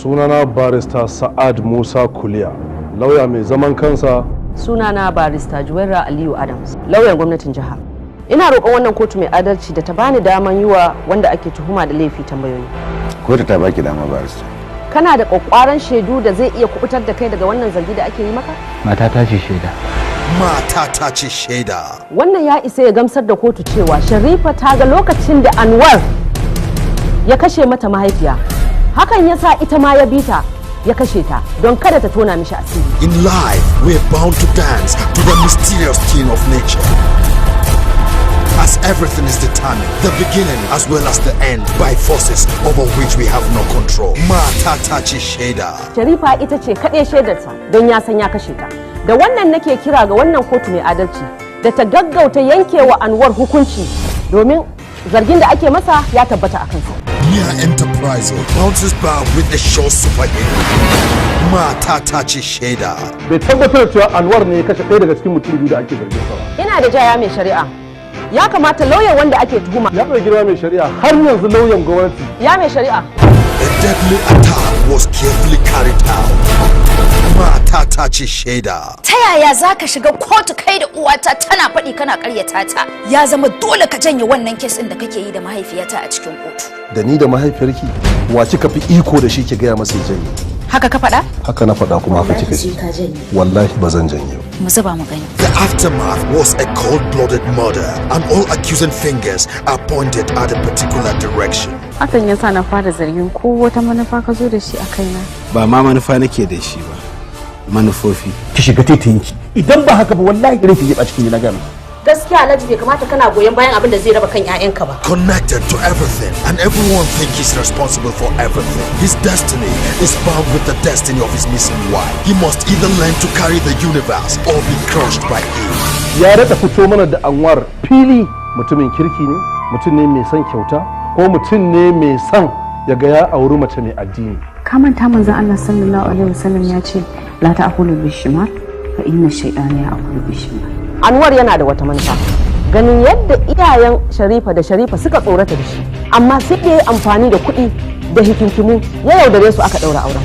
Sunana Barista Sa'ad Musa Kuliya, lauya mai zaman kansa. Sunana Barista Juwaira Aliyu Adams, lauyan gwamnatin jiha. Ina roƙon wannan kotu mai adalci da ta bani daman yi wa wanda ake tuhuma da laifi tambayoyi. Kotu ta baki dama, barista. Kana da ƙwaƙwaran shaidu da zai iya kubutar da kai daga wannan zargi da ake yi maka? Mata ta ce shaida. Mata ta ce shaida. Wannan ya isa ya gamsar da kotu cewa Sharifa ta ga lokacin da Anwar ya kashe mata mahaifiya. Hakan ya sa ita ma ya bi ta ya kashe ta don kada ta tona mishi asiri. In life, we're bound to dance to the mysterious tune of nature. As everything is determined, the beginning as well as the end, by forces over which we have no control. Mata ta ce shaida. Sharifa ita ce kaɗai shaidarsa don ya san ya kashe ta. Da wannan nake kira ga wannan kotu mai adalci da ta gaggauta yankewa Anwar hukunci domin zargin da ake masa ya tabbata a kansa. Mia Enterprise bounces back with a sure superhero. Mata ta ce shaida. Bai tabbatar da cewa Anwar ne ya kashe ɗaya daga cikin mutum biyu da ake zargin sa ba. Ina da jaya, mai shari'a. Ya kamata lauyan wanda ake tuhuma. Ya ɗauki girma, mai shari'a, har yanzu lauyan gwamnati. Ya mai shari'a. A deadly attack was carefully carried out. Mata ta ce shaida. Ta yaya za ka shiga kotu kai da uwata tana faɗi kana ƙaryata ta? Ya zama dole ka janye wannan case ɗin da kake yi da mahaifiyata a cikin kotu. Da ni da mahaifiyarki, wa kika fi iko da shi ki gaya masa ya janye? Haka ka faɗa? Haka na faɗa kuma haka kika ji. Wallahi ba zan janye ba. Mu zuba mu gani. The aftermath was a cold-blooded murder, and all accusing fingers are pointed at a particular direction. Hakan ya sa na fara zargin ko wata manufa ka zo da shi a kaina. Ba ma manufa nake da shi ba, manufofi. Ki shiga taitayinki, idan ba haka ba wallahi irin ki a cikin na gano. Gaskiya Alhaji, bai kamata kana goyon bayan abin da zai raba kan 'ya'yanka ba. Connected to everything, and everyone think he's responsible for everything. His destiny is bound with the destiny of his missing wife. He must either learn to carry the universe or be crushed by it. Ya raka fito mana da Anwar fili, mutumin kirki ne, mutum ne mai son kyauta, ko mutum ne mai son ya ga ya auri mace mai addini. Ka manta manzon Allah sallallahu alaihi wasallam ya ce la ta'kulu bishimal fa inna shaytana ya'kulu bishimal. Anwar yana da wata manufa. Ganin yadda iyayen Sharifa da Sharifa suka tsorata da shi, amma sai da ya yi amfani da kuɗi da hikinkimu ya yaudare su aka ɗaura auren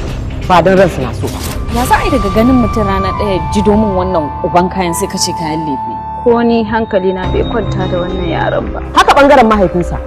ba don ransu na so ba. Ya za a yi daga ganin mutum rana ɗaya ji domin wannan uban kayan sai ka ce kayan lefe? Ko ni hankali na bai kwanta da wannan yaron ba. Haka bangaren mahaifinsa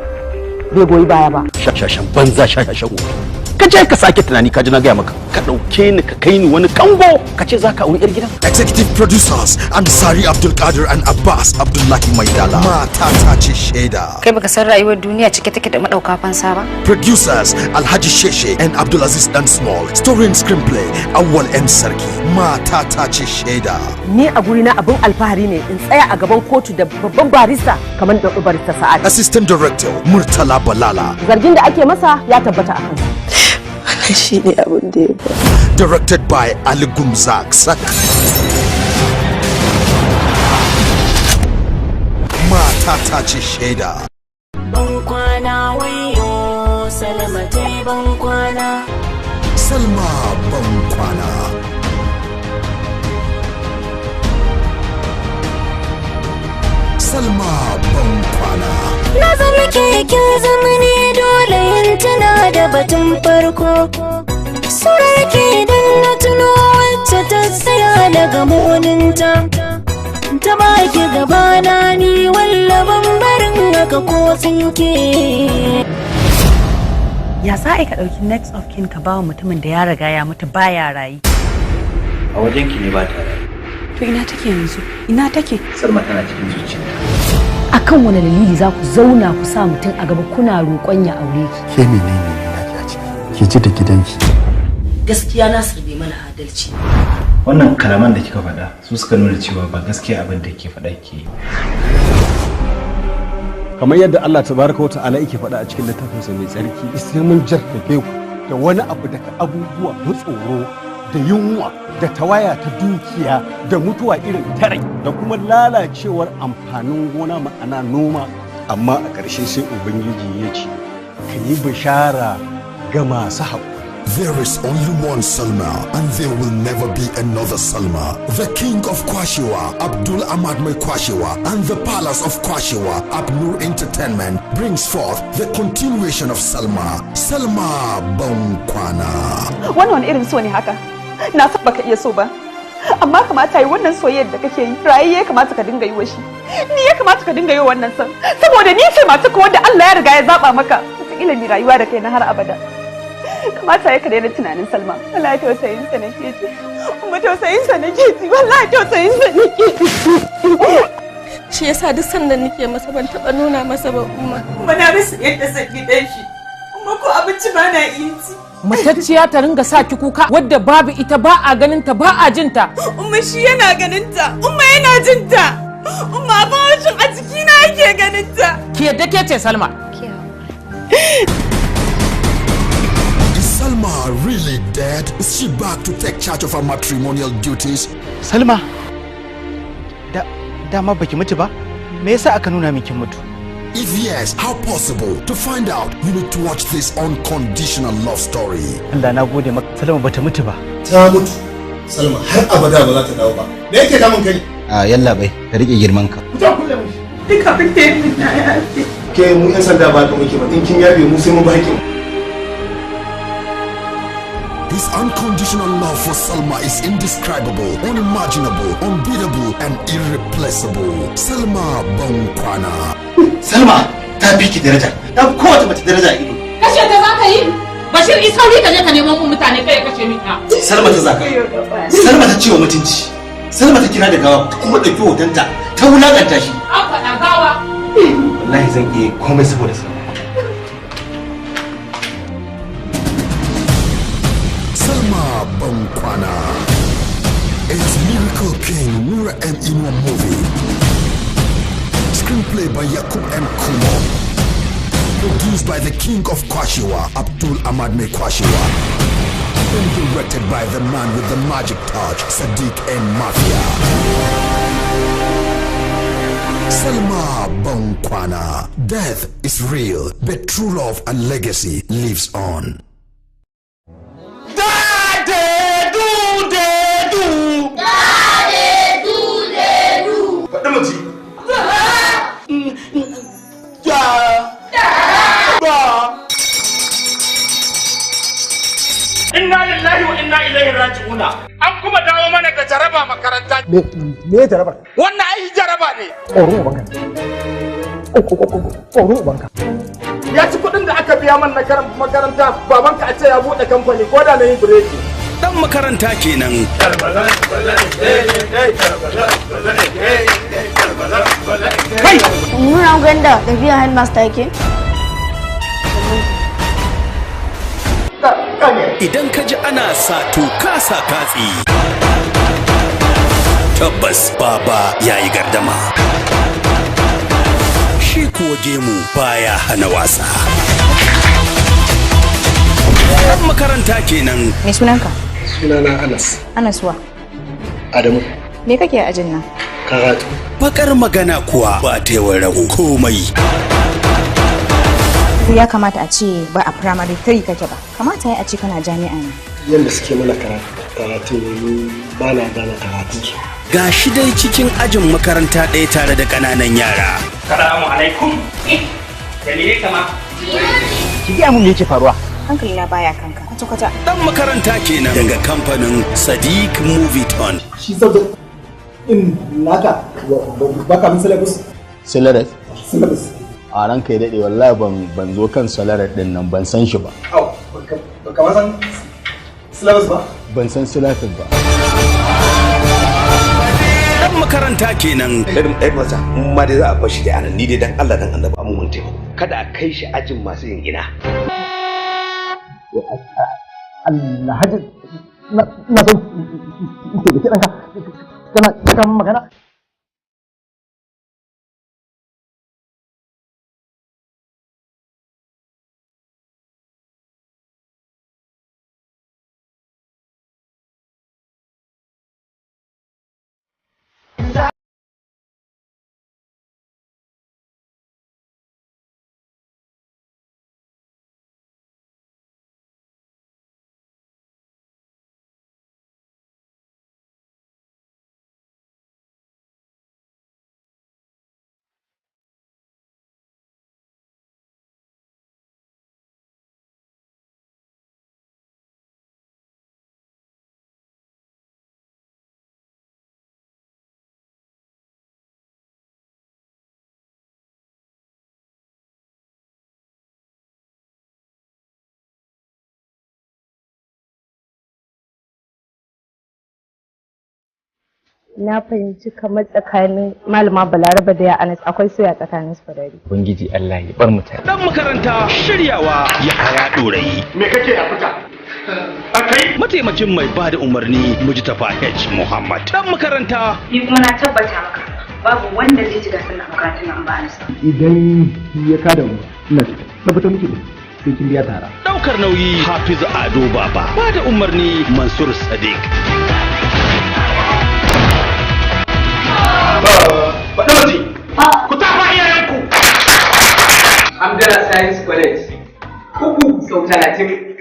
bai goyi baya ba. Shashashan banza, shashashan wofi, ka je ka sake tunani. Ka ji na gaya maka, ka ɗauke ni ka kai ni wani kango ka ce za ka auri 'yar gidan. Executive producers Ansari Abdulkadir and Abbas Abdullahi Maidala. Mata ta ce shaida. Kai baka san rayuwar duniya cike take da madauka fansa ba? Producers Alhaji Sheshe and Abdulaziz Dan Small. Story and screenplay Awal M Sarki. Mata ta ce shaida. Ni a guri na abin alfahari ne in tsaya a gaban kotu da babban barista kamar da Barista Sa'ad. Assistant Director Murtala Balala. Zargin da ake masa ya tabbata a kansa. Wannan shi ne abin da ya ba. Directed by Ali Gumzak Sak. Mata ta ce shaida. Ban kwana, wayo Salma tai ban kwana. Salma ban kwana. Salma ban kwana. Na zama keken zamani, dole yin tana da batun farko. Surar ke dan na tuno wacce ta tsaya daga muninta. Ta baki gabana, ni wallaban barin haka ko tsinke. Ya za a ka ɗauki next of kin ka bawa mutumin da ya riga ya mutu, baya rayu? A wajen ki ne ba ta rayu. To ina take yanzu? Ina take? Salma tana cikin zuciyarta. Akan wani dalili za ku zauna ku sa mutum a gaba kuna roƙon ya aure ki? Ke menene ne naki a ciki? Ki ji da gidanki. Gaskiya Nasir bai mana adalci. Wannan kalaman da kika faɗa su suka nuna cewa ba gaskiya abin da ke faɗa ke yi. Kamar yadda Allah tabaraka wa ta'ala yake faɗa a cikin littafinsa mai tsarki, sai mun jarrabe ku da wani abu daga abubuwa na tsoro da yunwa da tawaya ta dukiya da mutuwa irin tarai da kuma lalacewar amfanin gona, ma'ana noma. Amma a ƙarshe sai Ubangiji ya ce ka yi bishara ga masu haƙuri. There is only one Salma, and there will never be another Salma. The king of Kwashiwa, Abdul Ahmad Mai Kwashiwa, and the palace of Kwashiwa, Abnur Entertainment, brings forth the continuation of Salma, Salma Bankwana. Wannan wani irin so ne haka? Na san baka iya so ba. Amma kamata yi wannan soyayyar da kake yi, rayayye ya kamata ka dinga yi wa shi. Ni ya kamata ka dinga yi wa wannan son. Saboda ni ce matarka wanda Allah ya riga ya zaba maka. Wataƙila mi rayuwa da kai na har abada. Kamata ya ka daina tunanin Salma. Wallahi tausayin sa nake ji. Kuma tausayin sa nake ji. Wallahi tausayin sa nake ji. Shi yasa duk sanda nake masa ban taba nuna masa ba, Umma. Kuma na rasa yadda zan yi dan shi. Kuma ko abinci ba na iya ci. Matacciya ta ringa sa ki kuka, wadda babu ita, ba a ganin ta, ba a jin ta. Umma, shi yana ganin ta. Umma, yana jin ta. Umma, ba shin a jikina yake ganin ta. Ki yadda ke ce Salma. Is Salma really dead? Is she back to take charge of her matrimonial duties? Salma, da dama baki mutu ba? Me yasa aka nuna min kin mutu? If yes, how possible? To find out, you need to watch this unconditional love story. Allah na gode maka, Salma bata mutu ba. Ta mutu. Salma har abada ba za ta dawo ba. Me yake damun kai? A yalla bai, ka rike girman ka. Ku ta kulle mishi. Duk abin da ya min na yafe. Ke, mu yan sanda ba ka muke ba. In kin yabe mu, sai mun ba hakkin. His unconditional love for Salma is indescribable, unimaginable, unbeatable, and irreplaceable. Salma Bankwana. Salma ta fi ki daraja, ta fi kowace mace daraja a ido. Kashe ta za ka yi? Bashir, i sauri ka je ka nemo mun mutane, kai ya kashe min ta. Salma ta zaka. Salma ta ciwo mutunci. Salma ta kira da gawa, ta kuma ɗauki hotonta ta wulakanta shi. An faɗa gawa. Wallahi zan iya komai saboda Salma. Salma Bankwana. It's Miracle King Nura M. Inuwa movie. Screenplay by Yakub M. Kumo. Produced by the King of Kwashiwa, Abdul Ahmad Mai Kwashiwa. And directed by the man with the magic touch, Sadiq M. Mafia. Salma Bankwana. Death is real, but true love and legacy lives on. Da du de du. Da de du de du. Faɗi mu ji. Da. Ba. Inna lillahi wa inna ilaihi raji'una. An kuma dawo mana da jaraba makaranta. Me jaraba? Wannan ai jaraba ne. Tsoron ubanka. Tsoron ubanka. Ya ci kuɗin da aka biya man na makaranta, babanka a ce ya buɗe kamfani ko da na yi biredi. Dan makaranta kenan. Kai! Nuna gwanda tafiya headmaster yake? Idan ka ji ana sato kasa katsi. Tabbas baba ya yi gardama. Shi kuwa gemu baya hana wasa. Dan makaranta kenan. Me sunanka? Sunana Anas. Anas wa? Adamu. Me kake a ajin nan? Karatu. Bakar magana kuwa ba ta yawan rago komai. Ya kamata a ce ba a primary 3 kake ba. Kamata ya a ce kana jami'a ne. Yadda suke mana karatu ne, ni ba na gane karatun su. Ga shi dai cikin ajin makaranta ɗaya tare da ƙananan yara. Salamu alaikum. Dalilai kama. Ki gaya mun me yake faruwa. Hankalina baya kanka kwata-kwata. Dan makaranta kenan daga kamfanin Sadiq Movie Ton. Shi subject in naka baka min syllabus? Syllabus? Syllabus. A ranka ya daɗe, wallahi ban zo kan syllabus ɗin nan, ban san shi ba. Au, baka ma san syllabus ba? Ban san syllabus ba. Dan makaranta kenan. Headmaster, in ma dai za a bar shi da anan, ni dai dan Allah dan Annabi amu mun taimako. Kada a kai shi ajin masu yin ina. Alhaji, na son in taimaki ɗanka, kana cika magana. Na fahimci kamar tsakanin Malama Balaraba da ya Anas akwai soya tsakanin su fadari. Ubangiji Allah ya bar mutane. Dan makaranta, shiryawa ya haya dorayi. Me kake a fita? Akai mataimakin mai bada umarni Mujtafa H Muhammad. Dan makaranta. Ni kuma na tabbata maka babu wanda zai ci gasar na makarantar nan ba Anas. Idan ya kada mu ina tabbatar miki da sai kin biya tara. Daukar nauyi Hafiz Ado Baba. Bada umarni Mansur Sadiq. Faɗi mace! Ku tafa iyayenku! Hamdala Science College. 3 sau 30.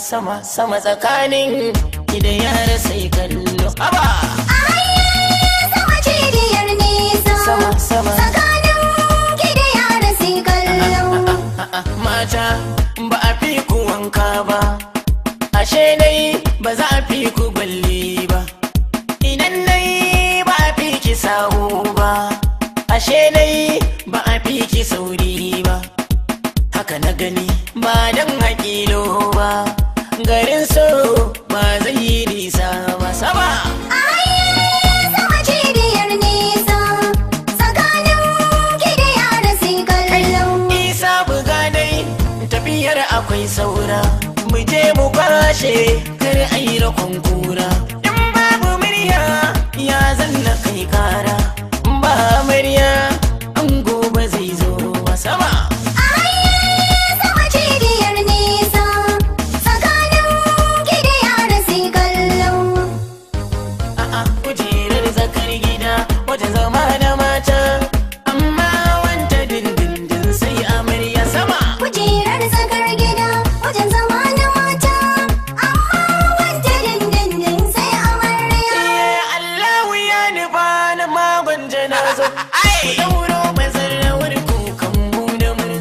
Sama sama tsakanin ki da yara sai kallo. Haba! Sama cibiyar nisa. Sama sama tsakanin ki da yara sai kallo. Mata ba a fi ku wanka ba, ashe dai ba za a fi ku gwalli ba. Idan dai ba a fi ki sahu ba, ashe dai ba a fi ki sauri ba. Haka na gani ba dan hakilo ba. Garin so ba zai yi nisa ba. Sama! Sama cibiyar nisa tsakanin ki da yara sai kallo. Isa buga dai tafiyar akwai saura, mu je mu kwashe kar a yi rakon kura. In babu murya ya zanna kai kara, ba murya an gobe zai zo ba. Sama! Sama cibiyar nisa tsakanin ki da yara sai kallo. Kujerar tsakar gida wata zama da mata, amma wanta dindindin sai amarya. Sama! Kujerar tsakar gida wajen zama na mata, amma wanta dindindin sai amarya. Allahu ya nufa na magon janazo. Ku dauro mazarrawar kukan mu da murna.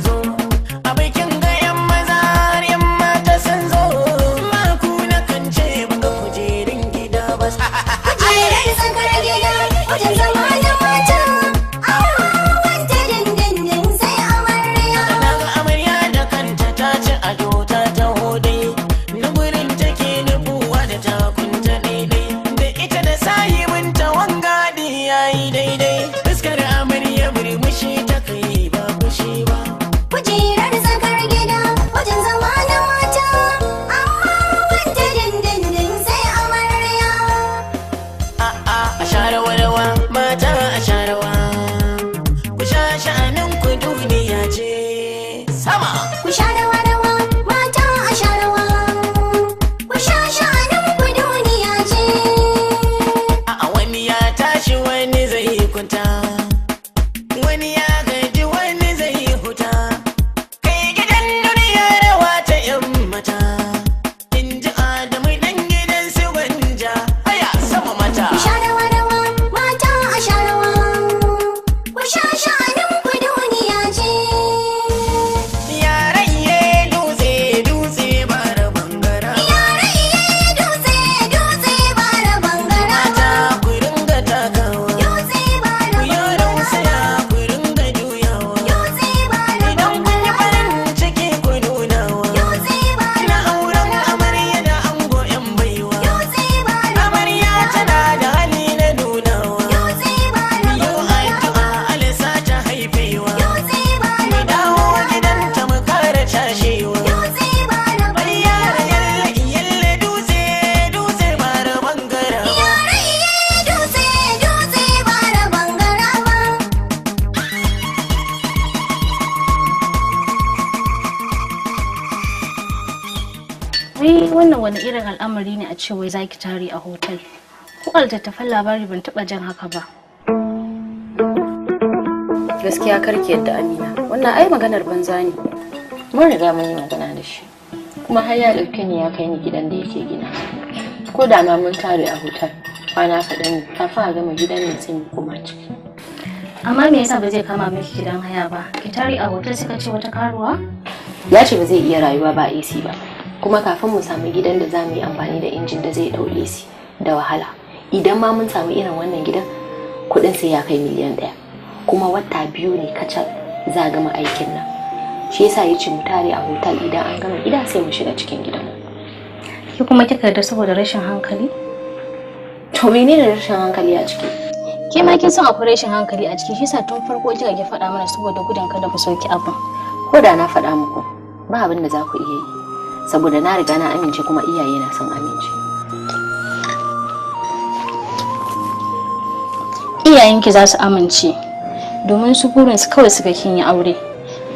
Wai wannan wani irin al'amari ne a ce wai zaki tare a hotel? Ko altattafan labari ban taba jan haka ba. Gaskiya karki yadda Amina. Wannan ai maganar banza ne. Mun riga mun yi magana da shi. Kuma har ya ɗauke ni ya kai ni gidan da yake gina. Ko da ma mun tare a hotel. Kwana kaɗan ne kafin a gama gidan nan sai mu koma ciki. Amma me yasa ba zai kama miki gidan haya ba? Ki tare a hotel suka ce wata karuwa? Ya ce ba zai iya rayuwa ba AC ba. Kuma kafin mu samu gidan da za mu yi amfani da injin da zai ɗau AC da wahala. Idan ma mun samu irin wannan gidan kuɗin sai ya kai 1 miliyan. Kuma wata 2 ne kacal za a gama aikin nan. Shi yasa ya ce mu tare a hotel, idan an gama gida sai mu shiga cikin gidan. Ki kuma kika yarda saboda rashin hankali? To menene rashin hankali a ciki? Ke ma kin san akwai rashin hankali a ciki, shi yasa tun farko kika ki faɗa mana saboda gudun kada ku soki abin. Ko da na faɗa muku ba abin da za ku iya yi saboda na riga na amince kuma iyaye na sun amince. Iyayenki za su amince domin su burin su kawai suka kin yi aure.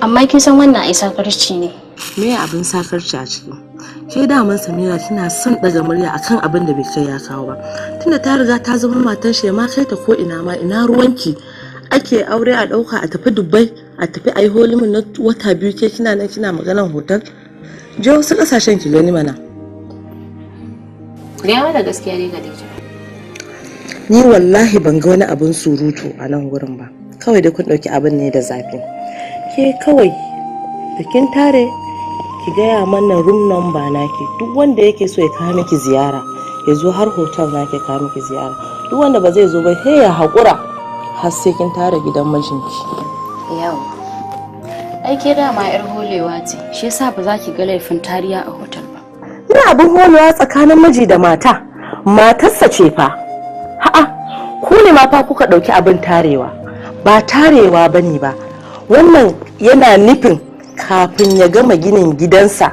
Amma kin san wannan ai sakarci ne. Me abin sakarci a ciki? Ke daman Samira kina son daga murya akan abin da bai kai ya kawo ba. Tunda ta riga ta zama matar shi, ma kai ta ko ina ma ina ruwanki? Ake aure a dauka a tafi Dubai, a tafi ayi honeymoon na wata 2, ke kina nan kina maganan hotel. Je wasu kasashen ki gani mana. Gaya mana gaskiya dai, Khadija. Ni wallahi ban ga wani abin surutu a nan wurin ba. Kawai dai kun dauki abin ne da zafi. Ke kawai da kin tare ki gaya mana room number naki, duk wanda yake so ya kawo miki ziyara ya zo har hotel naki kawo miki ziyara. Duk wanda ba zai zo ba sai ya haƙura har sai kin tare gidan mijinki. Yawa. Ai ke dama yar holewa ce, shi yasa ba za ki ga laifin tariya a hotel ba. Ina abin holewa tsakanin miji da mata? Matarsa ce fa. Ha'a, ku ne ma fa kuka ɗauki abin tarewa. Ba tarewa bane ba wannan, yana nufin kafin ya gama ginin gidansa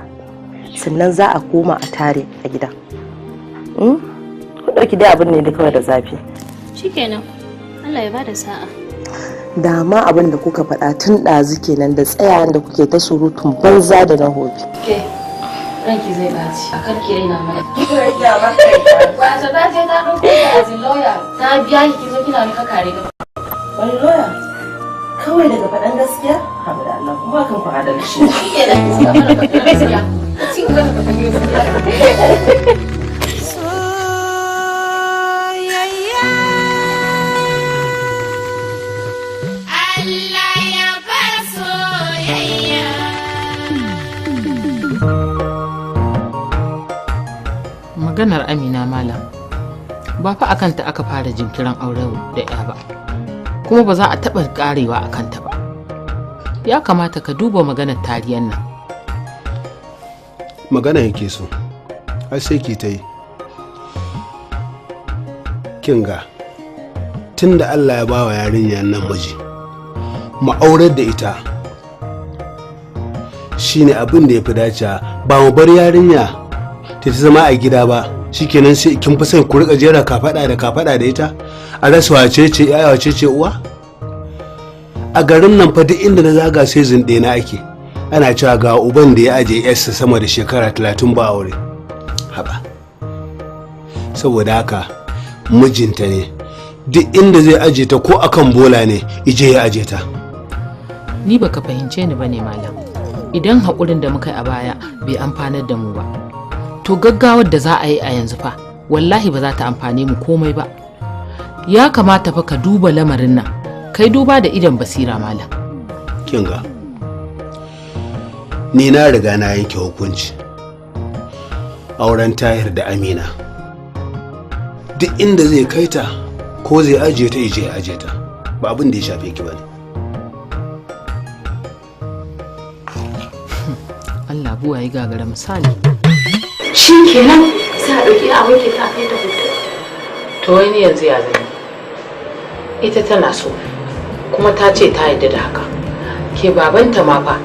sannan za a koma a tare a gida. Ku ɗauki dai abin ne da kawai da zafi. Shikenan. Allah ya bada sa'a. Dama abin da kuka faɗa tun ɗazu kenan da tsayawan da kuke ta surutun banza da na hobi. Ke ranki zai ɓaci, a karki raina mana. Wato ta je ta ɗauko ki as a lawyer, ta biya ki, ki zo kina wani kakare gaba. Wani lawyer? Kawai daga faɗan gaskiya? Haɓu da Allah, kuma kan ku adalci. Shikenan, ki ci gaba da faɗan gaskiya. Ci gaba da faɗan gaskiya. Soyayya. Allah ya bar soyayya. Maganar Amina, malam, ba fa akan ta aka fara jinkirin auren da ya ba, kuma ba za a taɓa karewa a kanta ba. Ya kamata ka duba maganar tariyan nan. Magana yake so ai sai ki ta yi. Kin ga tun da Allah ya ba wa yarinyar nan miji, mu aurar da ita shine abin da ya fi dacewa, ba mu bar yarinya ta zama a gida ba. Shikenan, sai kin fi son ku rika jera kafada da kafada da ita, a rasa wace ce yaya wace ce uwa a garin nan. Fa duk inda na zaga sai zunɗe na ake, ana cewa ga uban da ya aje yarsa sama da shekara 30 ba aure. Haba, saboda haka mijinta ne, duk inda zai aje ta ko akan bola ne ije ya aje ta. Ni baka fahimce ni bane, malam. Idan haƙurin da muka yi a baya bai amfanar da mu ba, to gaggawar da za a yi a yanzu fa wallahi ba za ta amfane mu komai ba. Ya kamata fa ka duba lamarin nan, kai duba da idon basira, malam. Kin ga ni na riga na yanke hukunci, auren Tahir da Amina, duk inda zai kai ta ko zai ajiye ta ije ya ajiye ta, ba abin da ya shafe ki bane. Allah buwa yi gagara misali. Shi kenan sai a ɗauki a wanke ta a kai ta hotel? To wai ni yanzu ya zan yi? Ita tana so kuma ta ce ta yarda da haka. Ke babanta ma fa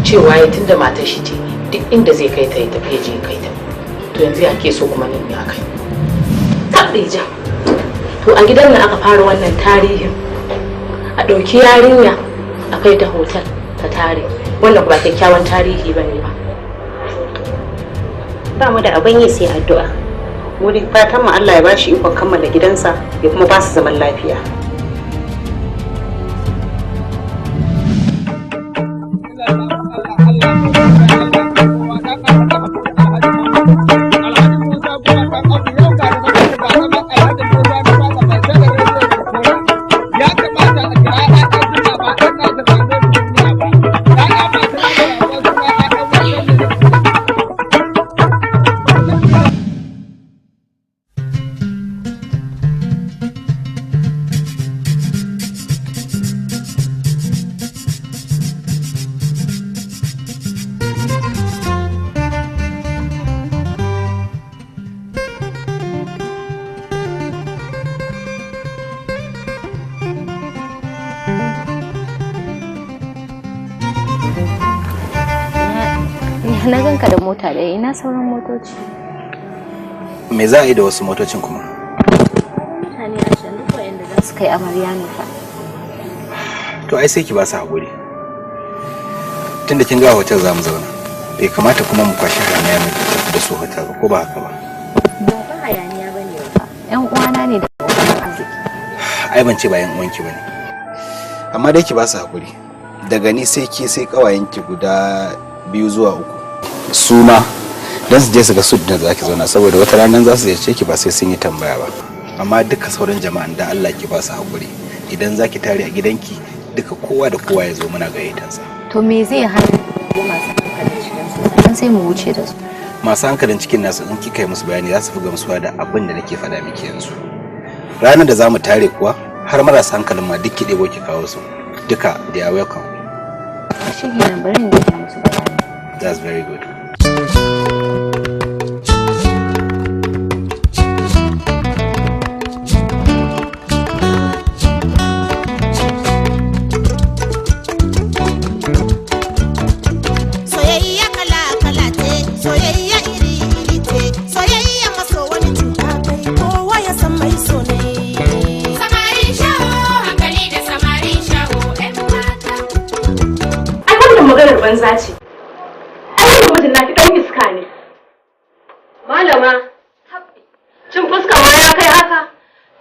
cewa ya tunda matar shi ce, duk inda zai kai ta ya tafi ya je ya kai ta. To yanzu ya ke so kuma ni ya kai? Taɓija. To a gidan nan aka fara wannan tarihin. A ɗauki yarinya a kai ta hotel ta tare. Wannan ba kyakkyawan tarihi ba ne ba. Ba mu da abin yi sai addu'a. Mu dai fatan mu Allah ya bashi ikon kammala gidansa ya kuma ba su zaman lafiya. Na ganka da mota ɗaya, ina sauran motoci? Me za a yi da wasu motocin kuma? Mutane a can duk waɗanda za su kai amarya ne fa. To ai sai ki ba su haƙuri. Tunda kin ga hotel za mu zauna. Bai kamata kuma mu kwashi hayaniya mu tafi da su hotel ba, ko ba haka ba? Ba fa hayaniya ba ne ba. Ƴan uwana ne da abokan arziki. Ai ban ce ba ƴan uwanki ba ne. Amma dai ki ba su haƙuri. Daga ni sai ke sai ƙawayenki guda 2 zuwa 3. Su ma don su je su ga sud da za ki zauna, saboda wata ranar za su ziyarce ki ba sai sun yi tambaya ba. Amma duka sauran jama'an da Allah ki ba su haƙuri. Idan za ki tare a gidanki duka kowa da kowa ya zo muna gayyatansa. To me zai hana ko masu hankalin cikin su sannan sai mu wuce da su? Masu hankalin cikin nasu in kika yi musu bayani za su fi gamsuwa da abin da nake faɗa miki yanzu. Ranar da za mu tare kuwa har marasa hankalin ma duk ki ɗebo ki kawo su duka, they are welcome. Shi kenan, bari in gaya musu bayani. That's very good. Soyayya kala-kala ce, soyayya iri-iri ce, soyayya maso wani cuta kai kowa ya san mai so ne. Samarin shaho, hankali da samarin shaho, 'yan mata. Ai wannan maganar banza ce. Ai wannan mijin naki dan iska ne. Malama, cin fuska ma ya kai haka?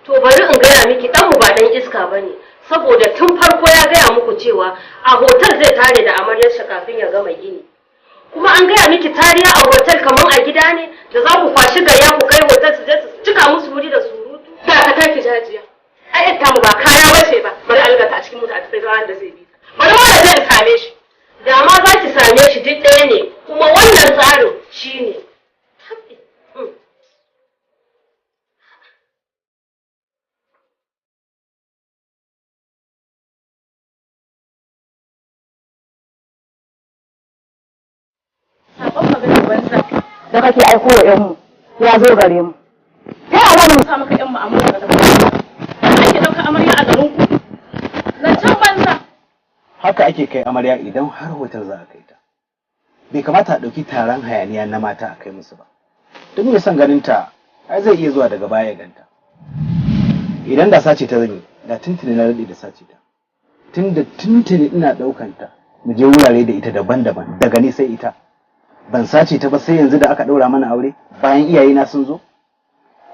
To bari in gaya miki, ɗanmu ba ɗan iska ba ne, saboda tun farko ya gaya muku cewa a hotel zai tare da amaryarsa kafin ya gama gini. Kuma an gaya miki tariya a hotel kamar a gida ne da za ku kwashi gayya ku kai hotel su je su cika musu wuri da surutu. Da ka taki jajiya. Ai yadda mu ba kaya bace ba. Bari a ta a cikin mota a tafi ranar da zai bi ta. Bari ma da zai same shi. Da ma za ki same shi duk ɗaya ne, kuma wannan tsarin shi ne. Sakon maganar banza da kake aiko wa ƴanmu ya zo gare mu. Ta yaya za mu sa maka ƴanmu a mota ka tafi? Ake ɗauka amarya a garin ku. Zancen banza. Haka ake kai amarya idan har hotel za a kai ta. Bai kamata a ɗauki taron hayaniya na mata a kai musu ba. Duk mai son ganin ta, ai zai iya zuwa daga baya ya ganta. Idan da sace ta zan yi, da tuntuni na daɗe da sace ta. Tunda tuntuni ina ɗaukan ta, mu je wurare da ita daban-daban, daga ni sai ita. Ban sace ta ba sai yanzu da aka ɗaura mana aure, bayan iyayena sun zo.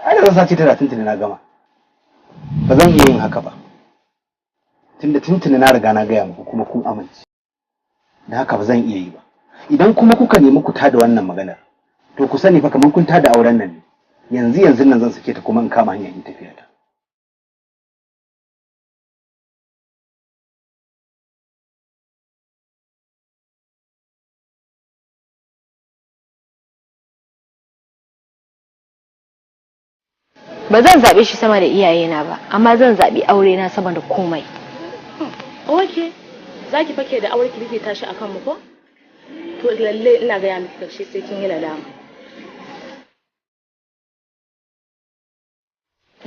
Ai da zan sace ta da tuntuni na gama. Ba zan iya yin haka ba. Tunda tuntuni na riga na gaya muku kuma kun amince. Da haka ba zan iya yi ba. Idan kuma kuka nemi ku tada wannan maganar, to ku sani fa kamar kun tada auren nan ne. Yanzu yanzu nan zan sake ta kuma in kama hanyar in tafiya ta. Ba zan zaɓe shi sama da iyayena ba, amma zan zaɓi aure na sama da komai. Ok, za ki fake da aure ki rufe tashi akan mu ko? To lalle ina gaya miki karshe sai kin yi nadama.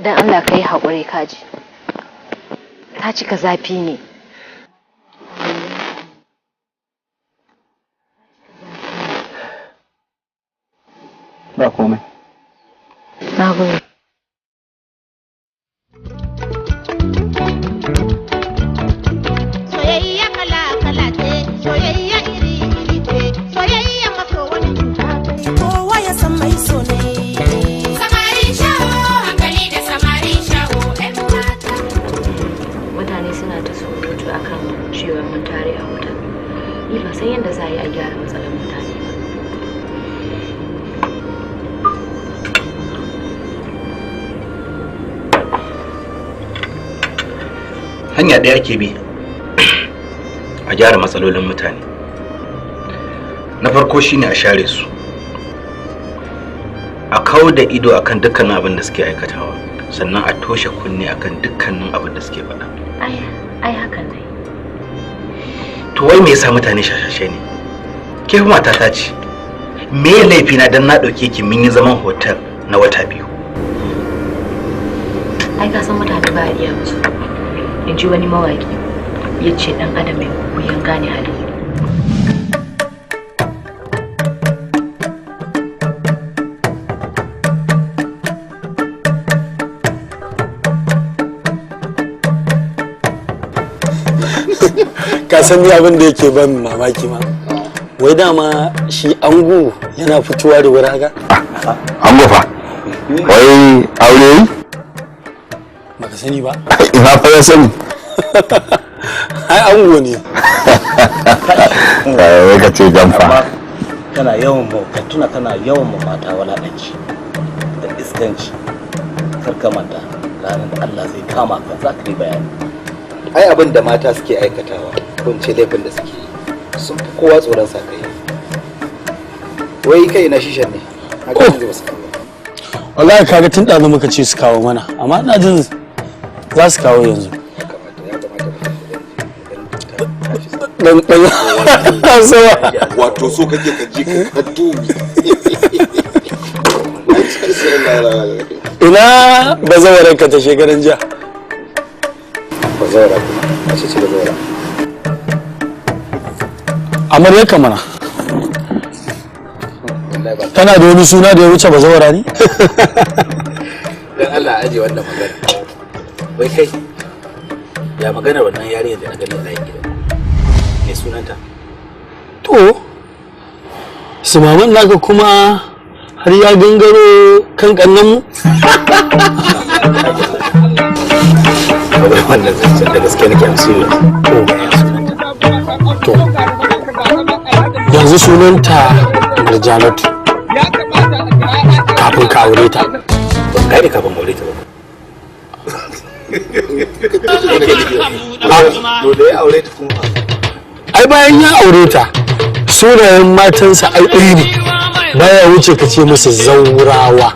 Dan Allah ka yi haƙuri kaji. Ta cika zafi ne. Ba komai. Na gode. Soyayya kala-kala ce, soyayya iri-iri ce, soyayya maso wani cuta kai kowa ya san Hanya ɗaya ake bi a gyara matsalolin mutane. Na farko shine a share su, a kau da ido akan dukkanin abin da suke aikatawa, sannan a toshe kunne akan dukkanin abin da suke faɗa. Ai hakan ne. To wai me yasa mutane shashashe ne? Ke fa matata ce. Me ya laifi na dan na ɗauke ki mun yi zaman hotel na wata 2? Ai ka san mutane ba a iya musu. In ji wani mawaki ya ce ɗan adam mai wuyan gane hali. Ka san ni abin da yake ban mamaki ma, wai dama shi ango yana fitowa da wuri haka? Ango fa wai aure yi? Baka sani ba? Ina fa ya sani. Ai ango ne. Wai ka ce jamfa. Kana yawan mu ka tuna kana yawan mu mata walakanci da iskanci, kar ka manta ranar da Allah zai kama ka za ka yi bayani. Ai abin da mata suke aikatawa ko in ce laifin da suke yi sun fi kowa tsoron sa kai. Wai kai na shishan ne haka yanzu ba su kawo. Wallahi kaga tun ɗazu muka ce su kawo mana, amma ina jin za su kawo yanzu. Dan dan sawa. Wato so kake ka ji ka dubi. Ina bazawaran ka ta shekaran jiya? Bazawara kuma a ce ce bazawara. Amarya ka mana. Tana da wani suna da ya wuce bazawara ne? Dan Allah aje wannan magana. Wai kai ya magana wannan yarinyar da na gani a layin gidan? Me sunanta? To, su maman naka kuma har ya gangaro kan kannanmu? Wannan zancen da gaske nake, I'm serious. To, yanzu sunanta Murjanatu. Kafin ka aure ta. Ban gane kafin aure ta ba. Dole ya aure ta kuma. Ai bayan ya aure ta, sunayen matansa ai ɗaya ne. Baya wuce ka ce musu zaurawa.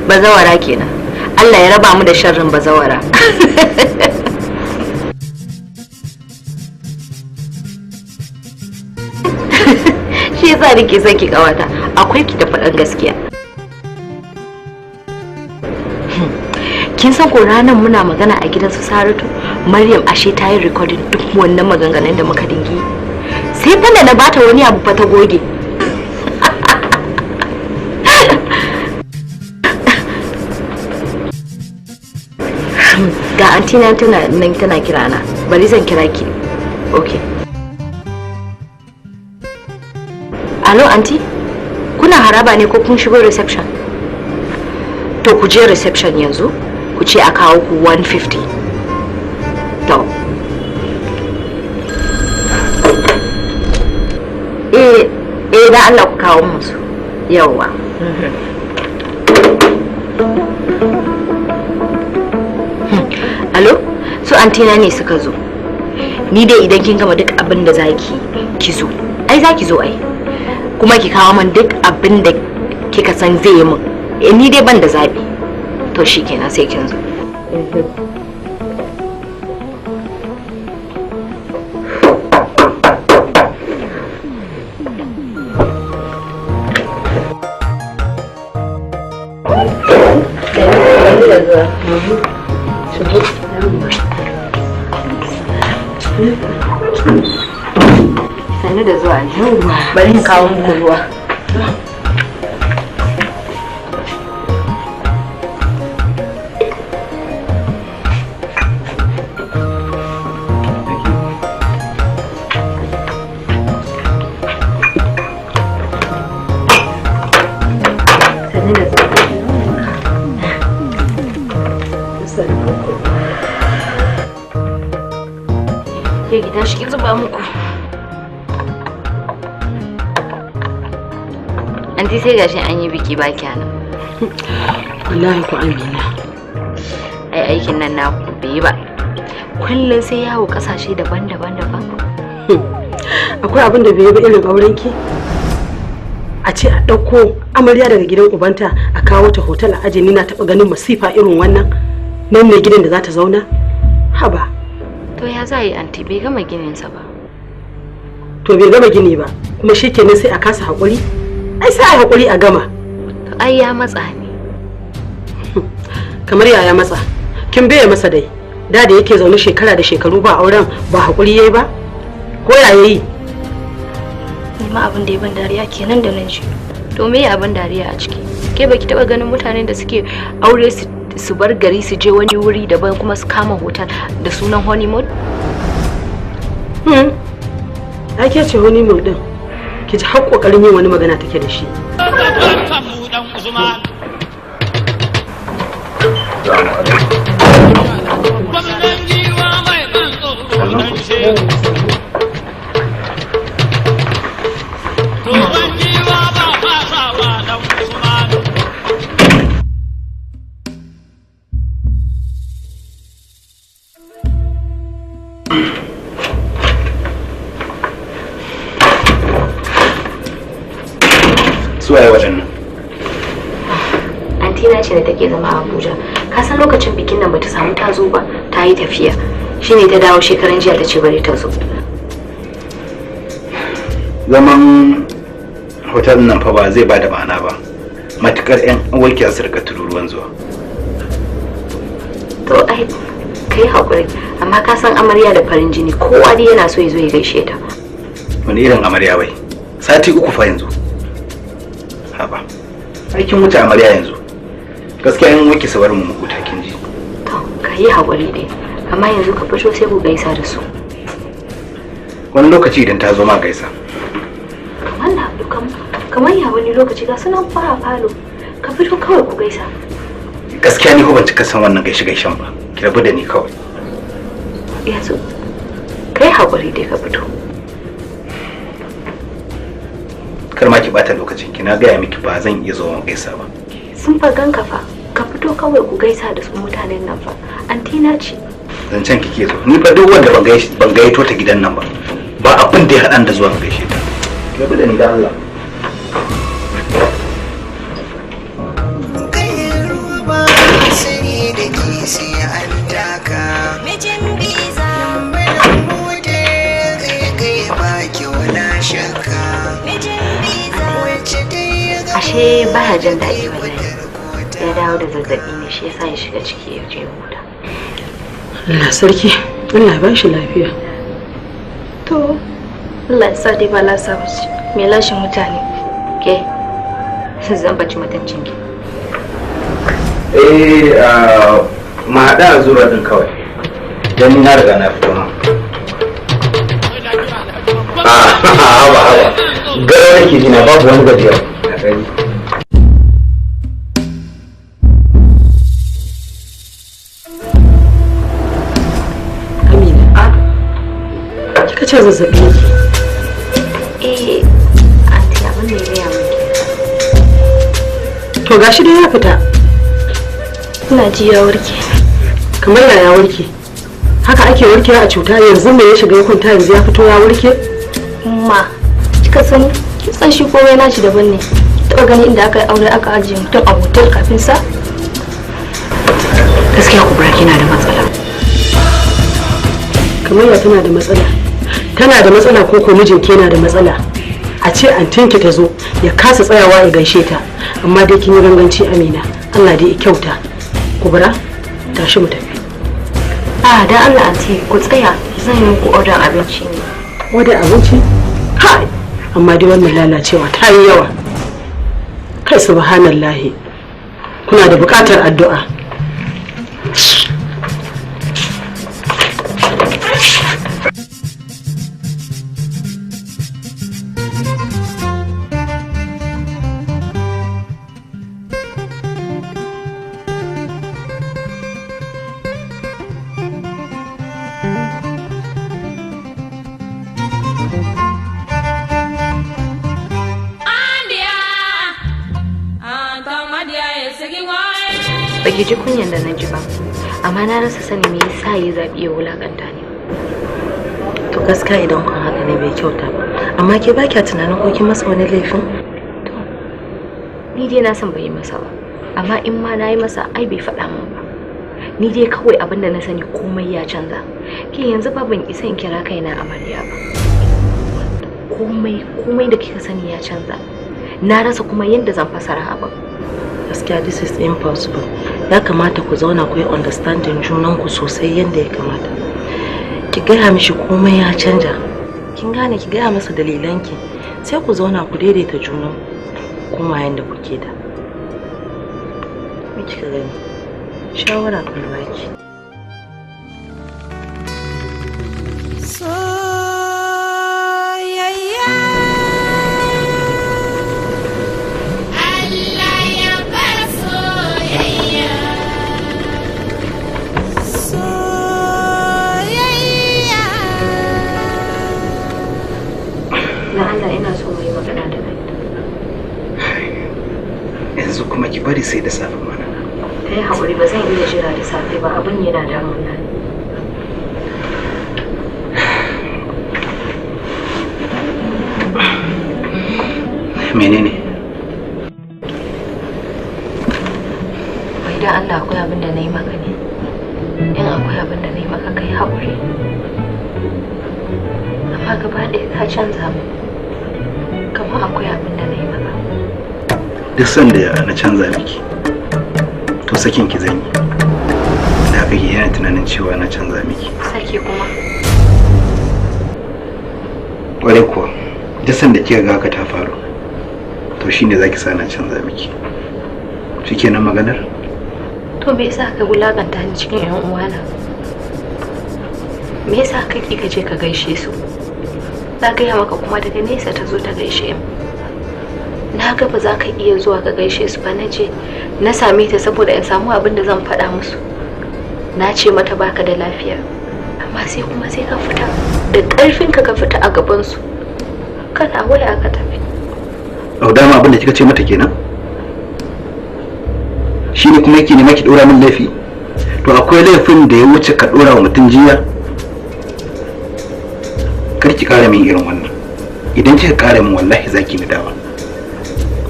Bazawara kenan. Allah ya raba mu da sharrin bazawara. Shi yasa nake son ki kawata, akwai ki da faɗan gaskiya. Kin san ko ranar muna magana a gidan su Saratu, Maryam ashe ta yi recording duk wannan maganganun da muka dingi. Sai fa da na bata wani abu fa ta goge. Ga antina tana nan tana kira na, bari zan kira ki. Okay. Alo anti, kuna haraba ne ko kun shigo reception? To ku je reception yanzu, ku ce a kawo ku 150. To. Eh, eh da Allah ku kawo musu. Yawwa. Alo, su antina ne suka zo. Ni dai idan kin gama duk abin da zaki ki zo. Ai zaki zo ai. Kuma ki kawo min duk abin da kika san zai yi min. Ni dai ban da zabi. To shikenan sai kin zo. Sannu da zuwa ne. Bari in kawo muku ruwa. Sannu da zuwa. Ke ki tashi ki zuba muku. Anti Anti sai gashi an yi biki ba kenan. Wallahi ku Amina. Ai aikin nan naku bai yi ba. Kullum sai yawo kasashe daban-daban daban. Akwai abin da bai yi ba irin auren ki? A ce a ɗauko amarya daga gidan ubanta a kawo ta hotel a aje, ni na taɓa ganin masifa irin wannan. Nan ne gidan da za ta zauna? Haba. To ya za yi anti, bai gama gininsa ba. To bai gama gini ba, kuma shi kenan sai a kasa haƙuri? Ai sai a haƙuri a gama. To ai ya matsa ne. Kamar yaya matsa? Kin biye masa dai. Da da yake zaune shekara da shekaru ba auren, ba haƙuri yayi ba? Ko ya yayi? Ni ma abin da ya ban dariya kenan da nan ji. To me abin dariya a ciki? Ke baki taba ganin mutanen da suke aure su bar gari su je wani wuri daban kuma su kama hotel da sunan honeymoon? Ai ke ce honeymoon din. Ki ji har kokarin yin wani magana take da shi. Suwaye waɗannan? Antina ce da take zama a Abuja. Ka san lokacin bikin nan bata samu ta zo ba, ta yi tafiya. Shine ta dawo shekaran jiya ta ce bari ta zo. Zaman hotel nan fa ba zai bada ma'ana ba. Matukar yan uwarki su rika tururuwan zuwa. To ai kai hakuri, amma ka san amarya da farin jini, kowa dai yana so ya zo ya gaishe ta. Wani irin amarya wai? Sati 3 fa yanzu. Haba. Aikin wuce amarya yanzu. Gaskiya yan uwarki su bar mu huta, kin ji. To ka yi hakuri dai, amma yanzu ka fito sai ku gaisa da su. Wani lokaci idan ta zo ma gaisa. Allah, kamar ya wani lokaci ga sunan fara falo, ka fito kawai ku gaisa. Gaskiya ni ko ban cika san wannan gaishe gaishen ba. Ki rabu da ni kawai. Yanzu kai hakuri dai ka fito. Kar ma ki bata lokacin ki, na gaya miki ba zan iya zuwa gaisa ba. Sun fa ganka fa, ka fito kawai ku gaisa da su mutanen nan fa. Antina ce. Zancen kike zo. Ni fa duk wanda ban gaito ta gidan nan ba, ba abin da ya haɗan da zuwa gaishe ta. Ki rabu da ni da Allah. Ashe baya jin daɗi wallahi. Ya dawo da zazzaɓi ne, shi yasa ya shiga ciki ya je huta. Allah sarki, Allah ba shi lafiya. To Allah ya sa dai ba lasa ba ce, mai lashe mutane. Ke, zan baci mutuncin ki. Eh, ma haɗa a zura ɗin kawai. Dan ni na riga na fito ma. Haba haba. Gara nake ji na babu wani gajiya. Amina, kika ce zazzabi yake? Eh, anti abin da ya gaya min. To gashi dai ya fita. Ina ji ya warke. Kamar ya warke? Haka ake warkewa a cuta? Yanzu me ya shiga ya kwanta yanzu ya fito ya warke? Ma, kika sani, kin san shi komai nashi daban ne. Taɓa gani inda aka yi aure aka ajiye mutum a hotel kafin sa? Gaskiya Kubra kina da matsala. Kamar ya tana da matsala? Tana da matsala ko ko mijinki yana da matsala? A ce antinki ta zo ya kasa tsayawa ya gaishe ta. Amma dai kin yi ganganci Amina. Allah dai ya kyauta. Kubra, tashi mu tafi. Ah, dan Allah anti ku tsaya, zan yi muku order abinci ne. Order abinci? Kai, amma dai wannan lalacewa ta yi yawa. Kai subhanallahi. Kuna da buƙatar addu'a. Andiya. Baki ji kunyan da na ji ba, amma na rasa sani me yasa ya zaɓi ya wulakanta ni. To gaskiya idan kun haka ne bai kyauta ba. Amma ke ba kya tunanin ko kin masa wani laifin? Ni dai na san bai yi masa ba, amma in ma na yi masa ai bai faɗa min ba. Ni dai kawai abin da na sani komai ya canza. Ke yanzu ba ban isa in kira kaina amarya ba. Komai da kika sani ya canza. Na rasa kuma yadda zan fasara abin. Gaskiya this is impossible. Ya kamata ku zauna ku yi understanding junanku sosai yadda ya kamata. Ki gaya mishi komai ya canja. Kin gane, ki gaya masa dalilanki. Sai ku zauna ku daidaita junan kuma yadda kuke da. Me kika gani? Shawara kan baki. Soyayya. Allah ya bar soyayya. Soyayya. Na Allah ina so mu yi magana da kai. Yanzu kuma ki bari sai da safe mana. Kai haƙuri, ba zan iya jira da safe ba, abin yana damuna. Menene? Wai dan Allah akwai abin da na yi maka ne? In akwai abin da na yi maka kai haƙuri. Amma gaba ɗaya ka canza mu. Kamar akwai abin da na yi maka. Duk sanda na canza miki, to sakin ki zan yi. Da haka ki yana tunanin cewa na canza miki. Saki kuma? Ƙwarai kuwa, duk sanda kika ga haka ta faru, to shine zaki sa na canza miki. Shikenan maganar? To me yasa ka wulakanta ni cikin ƴan uwana? Me yasa ka ki ka je ka gaishe su? Na gaya maka kuma daga nesa ta zo ta gaishe mu. Na ga ba za ka iya zuwa ka gaishe su ba, na je na same ta saboda in samu abin da zan faɗa musu. Na ce mata baka da lafiya, amma sai kuma sai ka fita da ƙarfinka, ka fita a gabansu. Kana waya ka tafi. Au, dama abin da kika ce mata kenan? Shi ne kuma yake nema ki ɗora min laifi? To akwai laifin da ya wuce ka ɗora wa mutum jiya? Kar ki ƙara min irin wannan. Idan kika ƙara min wallahi za ki nadama.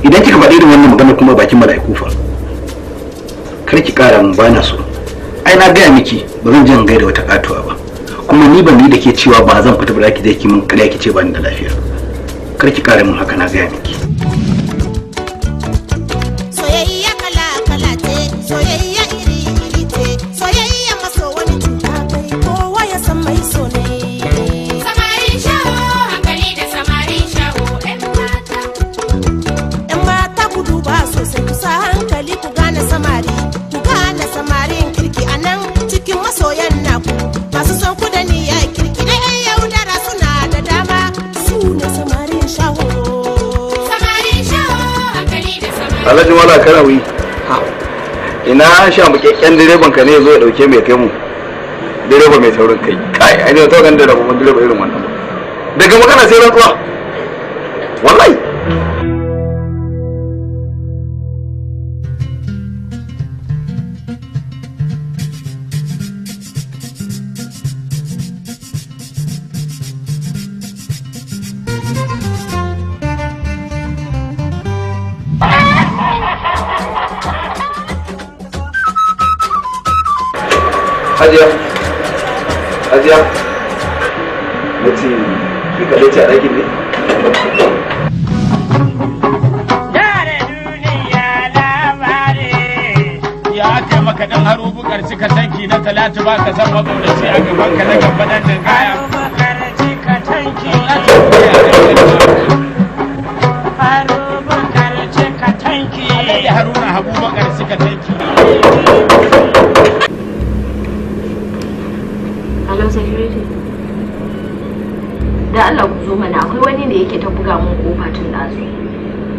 Idan kika faɗi irin wannan magana kuma bakin mala'iku fa. Kar ki ƙara min, bana so. Ai na gaya miki ba zan je in gaida wata katuwa ba. Kuma ni ban ni da ke cewa ba zan fita ba, za ki je ki min ƙarya ki ce ba ni da lafiya. Kar ki ƙara min haka, na gaya miki. Soyayya kala kala ce, soyayya iri iri ce, soyayya maso wani cuta kai kowa ya san mai so ne. Samarin shaho, hankali da samarin shaho, 'yan mata. ‘Yan mata ku duba sosai, ku sa hankali ku gane samari, ku gane samarin kirki a nan cikin masoyan naku, masu son ku da niyya kirki da ‘yan yaudara suna da dama, su ne samarin shaho. Samarin shaho, hankali da samarin. Alhaji Wala Karawi, ina sha mukakken direban ka ne ya zo ya dauke mai kai mu. Direba mai saurin kai. Kai, ai ne to ganin direba mun direba irin wannan ba. Daga magana sai rantsuwa. Wallahi. Hajiya. Hajiya. Na ce, ki kaɗai ce a ɗakin ne? Ya aka maka dan haro bukar cika tanki na Talatu, ba ka san maƙaunaci a gaban ka na gaba dan da kaya. Cika tanki. Haro bukar cika tanki. Alhaji Haruna Abubakar cika tanki. Hello security. Da Allah ku zo mana, akwai wani da yake ta buga mun kofa tun ɗazu.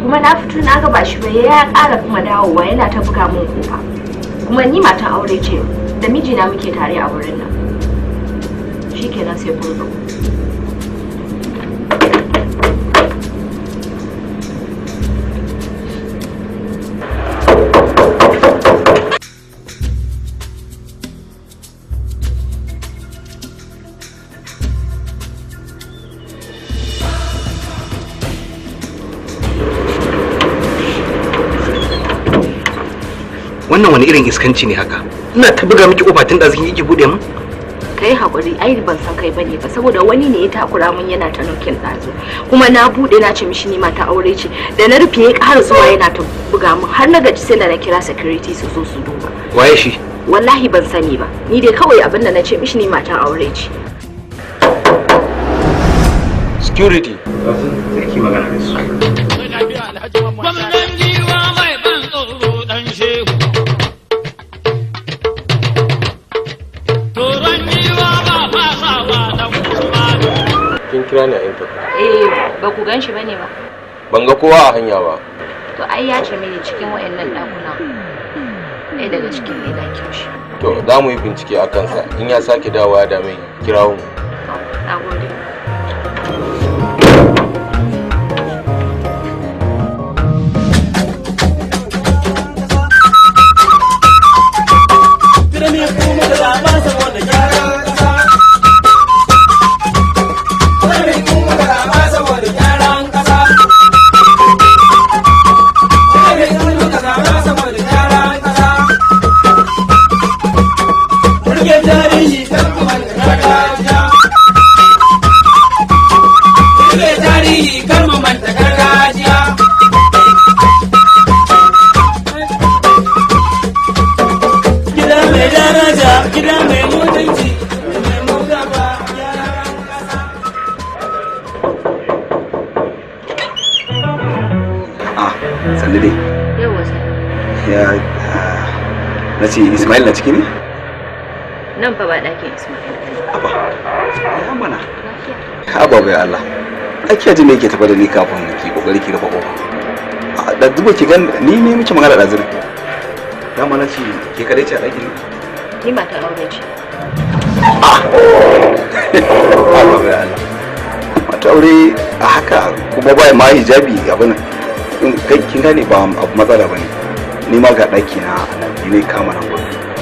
Kuma na fito na ga ba shi ba, ya ƙara kuma dawowa yana ta buga mun kofa. Kuma ni matan aure ce, da mijina muke tare a wurin nan. Shikenan sai kun zo. Wannan wani irin iskanci ne haka? Ina ta buga miki kofa tun ɗazun kike bude mun. Kai hakuri, ai ban san kai bane ba, saboda wani ne ya takura mun yana ta nokin ɗazu. Kuma na bude na ce mishi ni mata aure ce, da na rufe ya ƙara zuwa yana ta buga mun har na gaji sai da na kira security su zo su duba. Waye shi? Wallahi ban sani ba. Ni dai kawai abin da na ce mishi ni mata aure ce. Security. Sai ki magana da su. Gwamnan giwa mai ban tsoro dan shehu. Toron giwa ba fasawa dan Usmanu. Kin kira ni a intercom. Eh, ba ku gan shi bane ba. Ban ga kowa a hanya ba. To ai ya ce mini cikin wayannan ɗakuna. Ɗaya daga cikin ne ɗakin shi. To za mu yi bincike a kansa. In ya sake dawowa da mai kirawo mu. Na gode. Sannu dai. Yawwa sai. Ya na ce Ismail na ciki ne? Nan fa ba ɗakin Ismail. Aba. Ya mana. Aba bai Allah. Ake ji me yake tafa da ni kafin ki kokari ki rufe kofa. Da duba ki gan ni ne miki magana da zuri. Dama na ce ke kadai ce a ɗakin ne? Ni mata aure ce. Aba bai Allah. Mata aure a haka kuma ba ma hijabi abin in kai kin gane ba abu matsala bane. Ni ma ga ɗaki na nan ni ne kama nan ba.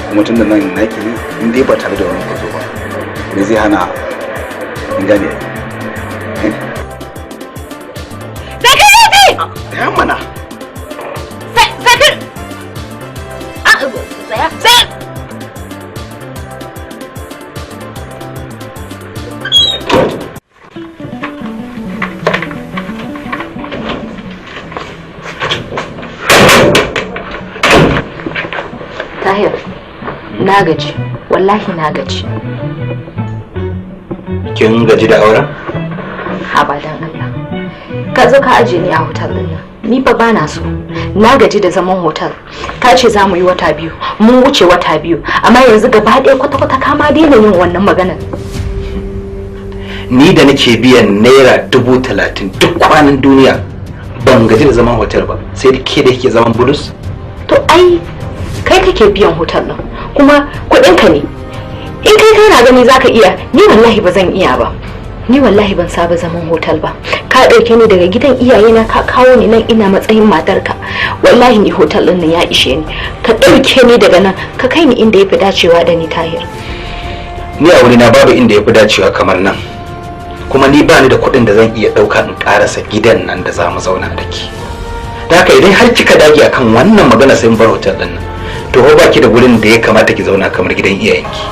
Kuma tunda nan naki ne in dai ba tare da wani kwazo ba. Me zai hana in gane ai? Security! Ya mana. Security! Ah, tsaya. Sai. Tahir, na gaji, wallahi na gaji. Kin gaji da auren? Haba dan Allah. Ka zo ka aje ni a hotel din nan. Ni fa bana so. Na gaji da zaman hotel. Ka ce za mu yi wata 2, mun wuce wata 2, amma yanzu gaba ɗaya kwata-kwata ka ma daina yin wannan maganar. Ni da nake biyan naira 30,000 duk kwanan duniya ban gaji da zaman hotel ba, sai da ke da yake zaman bulus. To ai kai kake biyan hotel ɗin kuma kuɗinka ne. In kai kana gani zaka iya, ni wallahi ba zan iya ba. Ni wallahi ban saba zaman hotel ba. Ka ɗauke ni daga gidan iyayena ka kawo ni nan ina matsayin matarka. Wallahi ni hotel ɗin nan ya ishe ni. Ka ɗauke ni daga nan ka kai ni inda ya fi dacewa da ni Tahir. Ni a wurina babu inda ya fi dacewa kamar nan. Kuma ni ba ni da kuɗin da zan iya ɗauka in ƙarasa gidan nan da za mu zauna da ke. Da haka idan har kika dage akan wannan magana sai mun bar hotel ɗin nan. To ko baki da gurin da ya kamata ki zauna kamar gidan iyayenki.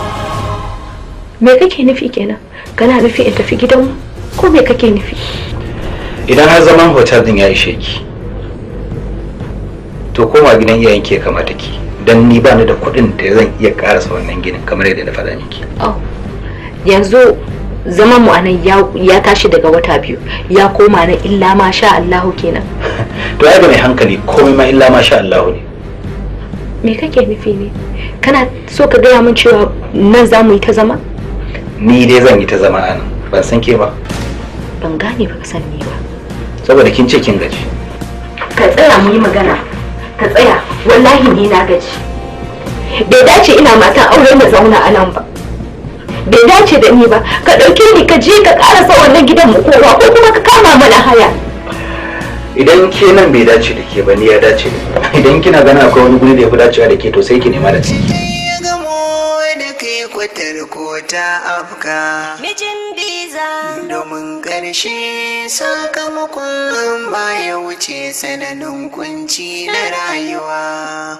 Me kake nufi kenan? Kana nufi in tafi gidanmu? Ko me kake nufi? Idan har zaman hotel din ya ishe ki, to koma gidan iyayenki ya kamata ki. Dan ni ba ni da kuɗin da zan iya karasa wannan ginin kamar yadda na faɗa miki. Oh. Yanzu zaman mu anan ya tashi daga wata 2 ya koma na illa ma sha Allahu kenan. To ai ga mai hankali komai ma illa ma sha Allahu ne. Me kake nufi ne? Kana so ka gaya min cewa nan za mu yi ta zama? Ni dai zan yi ta zama a nan, ban san ke ba. Ban gane ba ka san ni ba. Saboda kin ce kin gaji. Ka tsaya mu yi magana. Ka tsaya, wallahi ni na gaji. Bai dace ina matan aure na zauna a nan ba. Bai dace da ni ba. Ka ɗauke ni ka je ka ƙarasa wannan gidan mu kowa ko kuma ka kama mana haya. Idan ke nan bai dace da ke ba ni ya dace da ni. Idan kina ganin akwai wani guri da ya fi dacewa da ke to sai ki nema da ciki. Ta afka mijin biza domin ƙarshe sakamakon baya wuce tsananin kunci na rayuwa.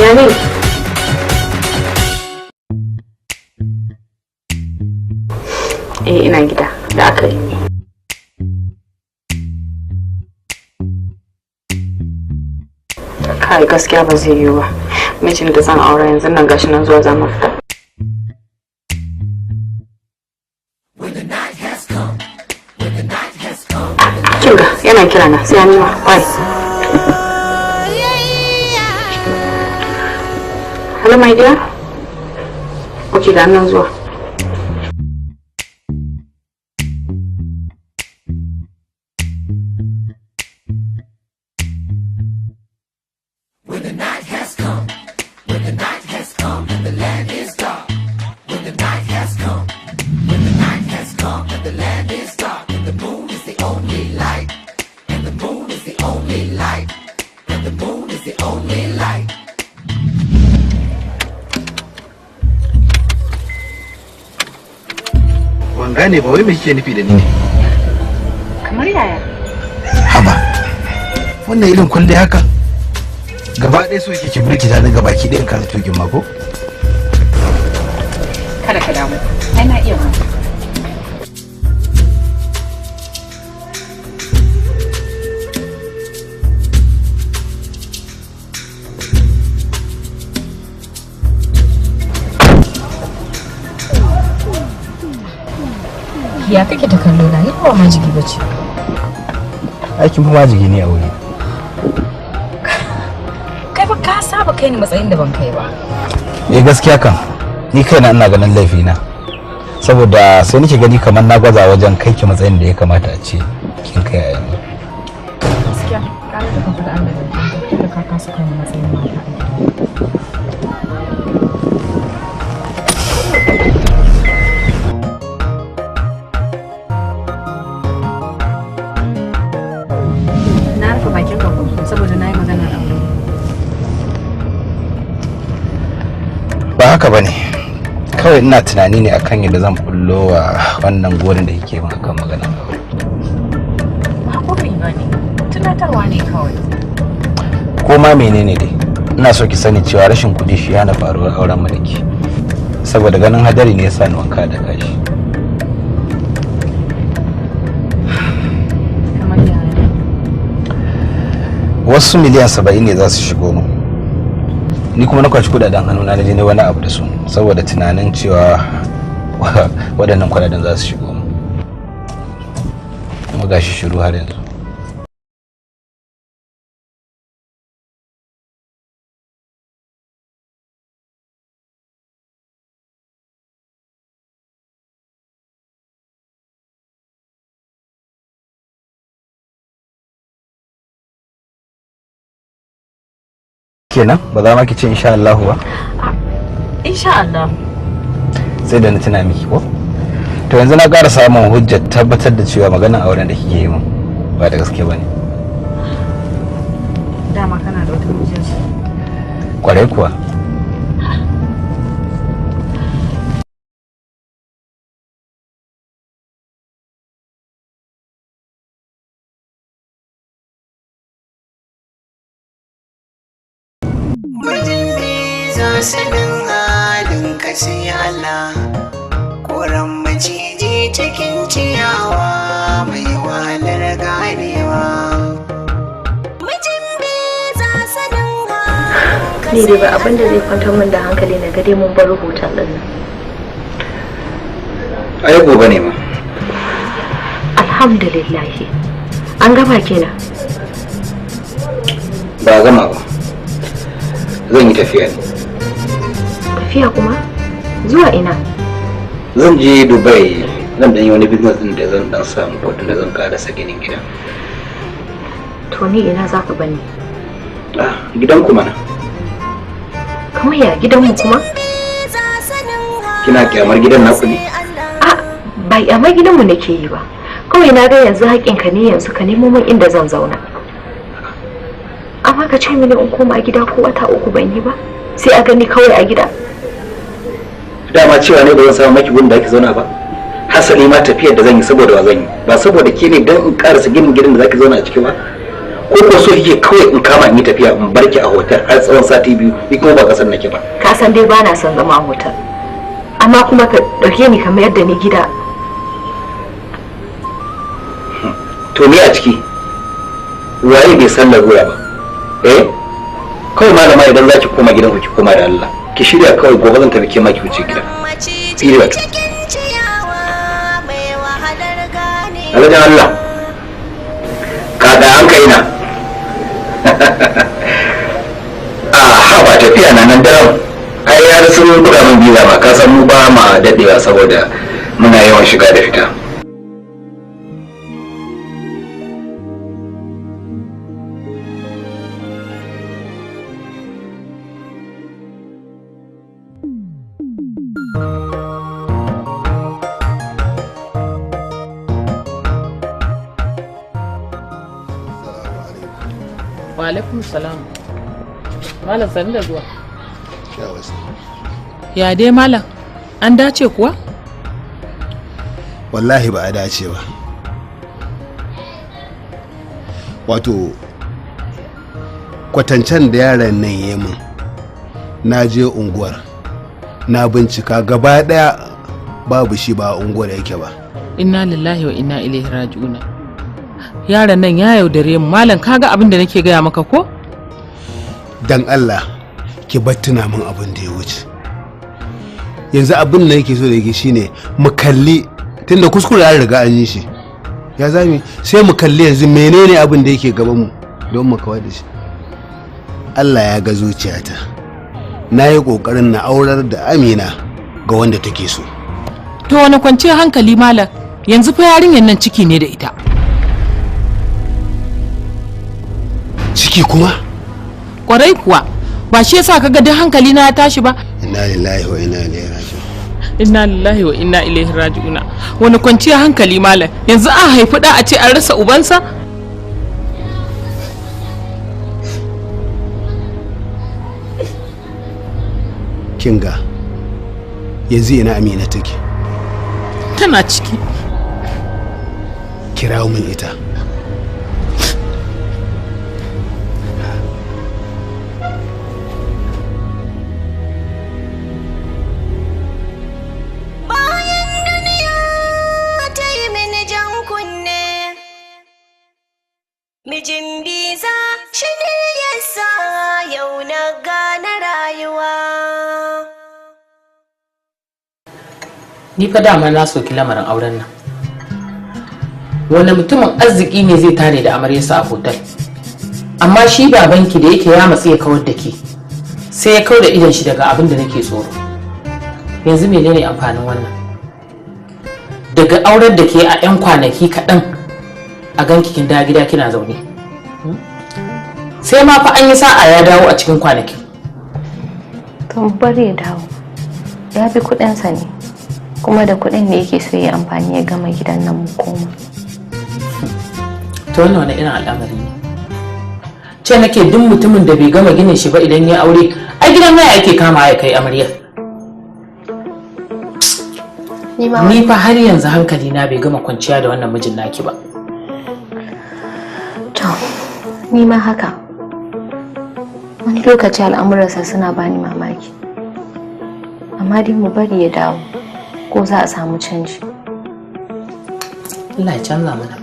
Ya ne? Eh, ina gida da aka yi. Kai, gaskiya ba zai yiwu ba. Mijin da zan aura yanzu nan gashi nan zuwa za mu fita. Kinga, yana kira na sai an yi ma. Bye. Hello my dear. Okay, ga nan zuwa. When the night has come, when the night has come and the land is dark. When the night has come, when the night has come and the land is dark and the moon is the only light. And the moon is the only light. And the moon is the only light. Ban gane ba, wai me kike nufi da ni ne? Kamar yaya? Haba. Wannan irin kwalle haka? Gaba ɗaya so kike ki burkita ni gaba ki ɗayan kasa tukin mako? Kada ka damu. Ai na iya mata. Ya kake ta kallo na? Ni ba majigi bace. Aikin fa majigi ne a wuri. Kai fa ka saba kai ni matsayin da ban kai ba. Eh, gaskiya kan ni kaina ina ganin laifina. Saboda sai nake gani kamar na gwaza wajen kai ki matsayin da ya kamata a ce kin kai a yanzu. Gaskiya, kana da ka faɗa Allah da ka kasa kai ni matsayin mata a gida. Na rufe bakin ka ko saboda na yi maganar aure. Ba haka bane. Kawai ina tunani ne akan yadda zan bullo wa wannan gorin da kike min akan maganar aure. Ba gori ba ne, tunatarwa ne kawai. Ko ma menene dai? Ina so ki sani cewa rashin kuɗi shi hana faruwar auren mu da ke. Saboda ganin hadari ne yasa ni wanka da kashi. Kamar yaya? Wasu miliyan 70 ne za su shigo mu. Ni kuma na kwaci kudaden hannuna na je ne wani abu da su saboda tunanin cewa waɗannan kudaden za su shigo mu. Kuma gashi shiru har yanzu. Kenan ba za ma ki ce insha Allah ba? Insha Allah. Sai da na tuna miki ko? To yanzu na ƙara samun hujjar tabbatar da cewa maganar auren da kike yi min ba da gaske bane. Dama kana da wata hujjar. Kwarai kuwa. Mijin bizo sanin halin ka sai Allah, koran maciji cikin ciyawa mai wahalar ganewa. Mijin bizo sanin halin ka Ni dai ba abin da zai kwantar min da hankali na ga dai mun bar hotel din nan. Ai gobe ne ma. Alhamdulillah. An gama kenan. Ba a gama ba. Zan yi tafiya ne. Tafiya kuma? Zuwa ina? Zan je Dubai, zan dan yi wani business din da zan dan samu kuɗin da zan karasa ginin gida. To ni ina za ka bani? Ah, gidanku mana. Kamar ya gidanmu kuma? Kina kyamar gidan naku ne? Ba kyamar gidanmu nake yi ba. Kawai na ga yanzu haƙƙinka ne yanzu ka nemo min inda zan zauna. Amma ka ce mini in koma gida ko wata 3 ban yi ba, sai a gani kawai a gida. Dama cewa ne ba zan samu maki gurin da ake zauna ba. Hasali ma tafiyar da zan yi saboda wa zan yi, ba saboda ke ne dan in karasa ginin gidan da zaki zauna a ciki ba. Ko ko so kike kawai in kama in yi tafiya in barki a hotel har tsawon sati 2, ni kuma ba kasar nake ba. Ka san dai bana son zama a hotel. Amma kuma ka dauke ni kamar yadda ni gida. To me a ciki? Waye bai san larura ba? Eh? Kawai malama idan za ki koma gidanku ki koma da Allah. Ki shirya kawai gobe zan tafi ke ma ki wuce gida. Period. Alhaji Allah. Kaga an kai na. Ah, ba tafiya na nan daram. Ai har sun buga min biza ba, ka san mu ba ma dadewa saboda muna yawan shiga da fita. Wa alaikum salam. Malam sani da zuwa. Ya dai malam, an dace kuwa? Wallahi ba a dace ba. Wato kwatancen da yaran nan ya min, na je unguwar, na bincika gaba daya babu shi, ba unguwar yake ba. Inna lillahi wa inna ilaihi raji'una. Yaran nan ya yaudare mu malam, kaga abin da nake gaya maka ko? Dan Allah ki bar tuna min abin da ya wuce. Yanzu abin da yake so da yake shine mu kalli, tunda kuskure ya riga an yi shi, ya zami sai mu kalli yanzu menene abin da yake gaban mu don mu kawar da shi. Allah ya ga zuciyata, na yi kokarin na aurar da Amina ga wanda take so. To wani kwanciyar hankali malam, yanzu fa yarinyar nan ciki ne da ita. Ciki kuma? Kwarai kuwa, ba shi yasa kaga duk hankali na ya tashi ba. Inna lillahi wa inna ilaihi raji'un. Inna lillahi wa inna ilaihi raji'una. Wani kwanciyar hankali malam, yanzu an haifi da a ce an rasa ubansa? Kinga, yanzu ina Amina take? Tana ciki. Kirawo min ita. Mijin biza shi ne yasa yau na gane rayuwa. Ni fa dama na soki lamarin auren nan. Wani mutumin arziki ne zai tare da amaryarsa a hotel. Amma shi babanki da yake ya matsi ya kawar da ke, sai ya kawar da idon shi daga abin da nake tsoro. Yanzu menene amfanin wannan? Daga auren da ke a 'yan kwanaki kaɗan a ganki kin dawo gida kina zaune. Sai ma fa an yi sa'a ya dawo a cikin kwanaki. To bari ya dawo. Ya bi kuɗinsa ne. Kuma da kuɗin ne yake so ya amfani ya gama gidan nan mu koma. To wannan wani irin al'amari ne? Ce nake duk mutumin da bai gama ginin shi ba idan ya aure, ai gidan haya yake kama ya kai amarya. Ni fa har yanzu hankali na bai gama kwanciya da wannan mijin naki ba. To, ni ma haka. Wani lokaci al'amuransa suna bani mamaki. Amma dai mu bari ya dawo, ko za a samu canji. Allah ya canza mana.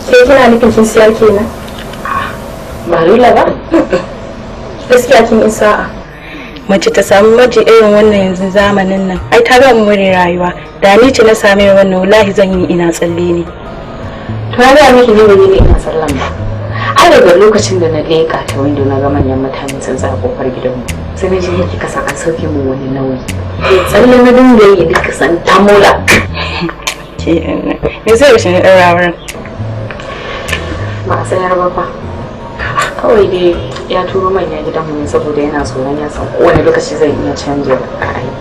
Ke kina nufin kin siya kenan? Ba dole ba. Gaskiya kin yi sa'a. Mace ta samu maji irin wannan yanzu zamanin nan, ai ta gama more rayuwa. Da ni ce na same wannan, wallahi zan yi ina tsalle ne. To na ga miki ne ba ni ina tsallan ba. Ai daga lokacin da na leka ta window na ga manyan mutane sun tsaya kofar gidanmu, sai na ji yake kasan an sauke mu wani nauyi. Tsalle na dinga yi duka san ta mola. Me zai wuce na ɗaura wurin? Ba a sanar ba fa. Kawai dai ya turo manya gidanmu ne saboda yana tsoron ya san kowane lokaci zai iya canja ra'ayi.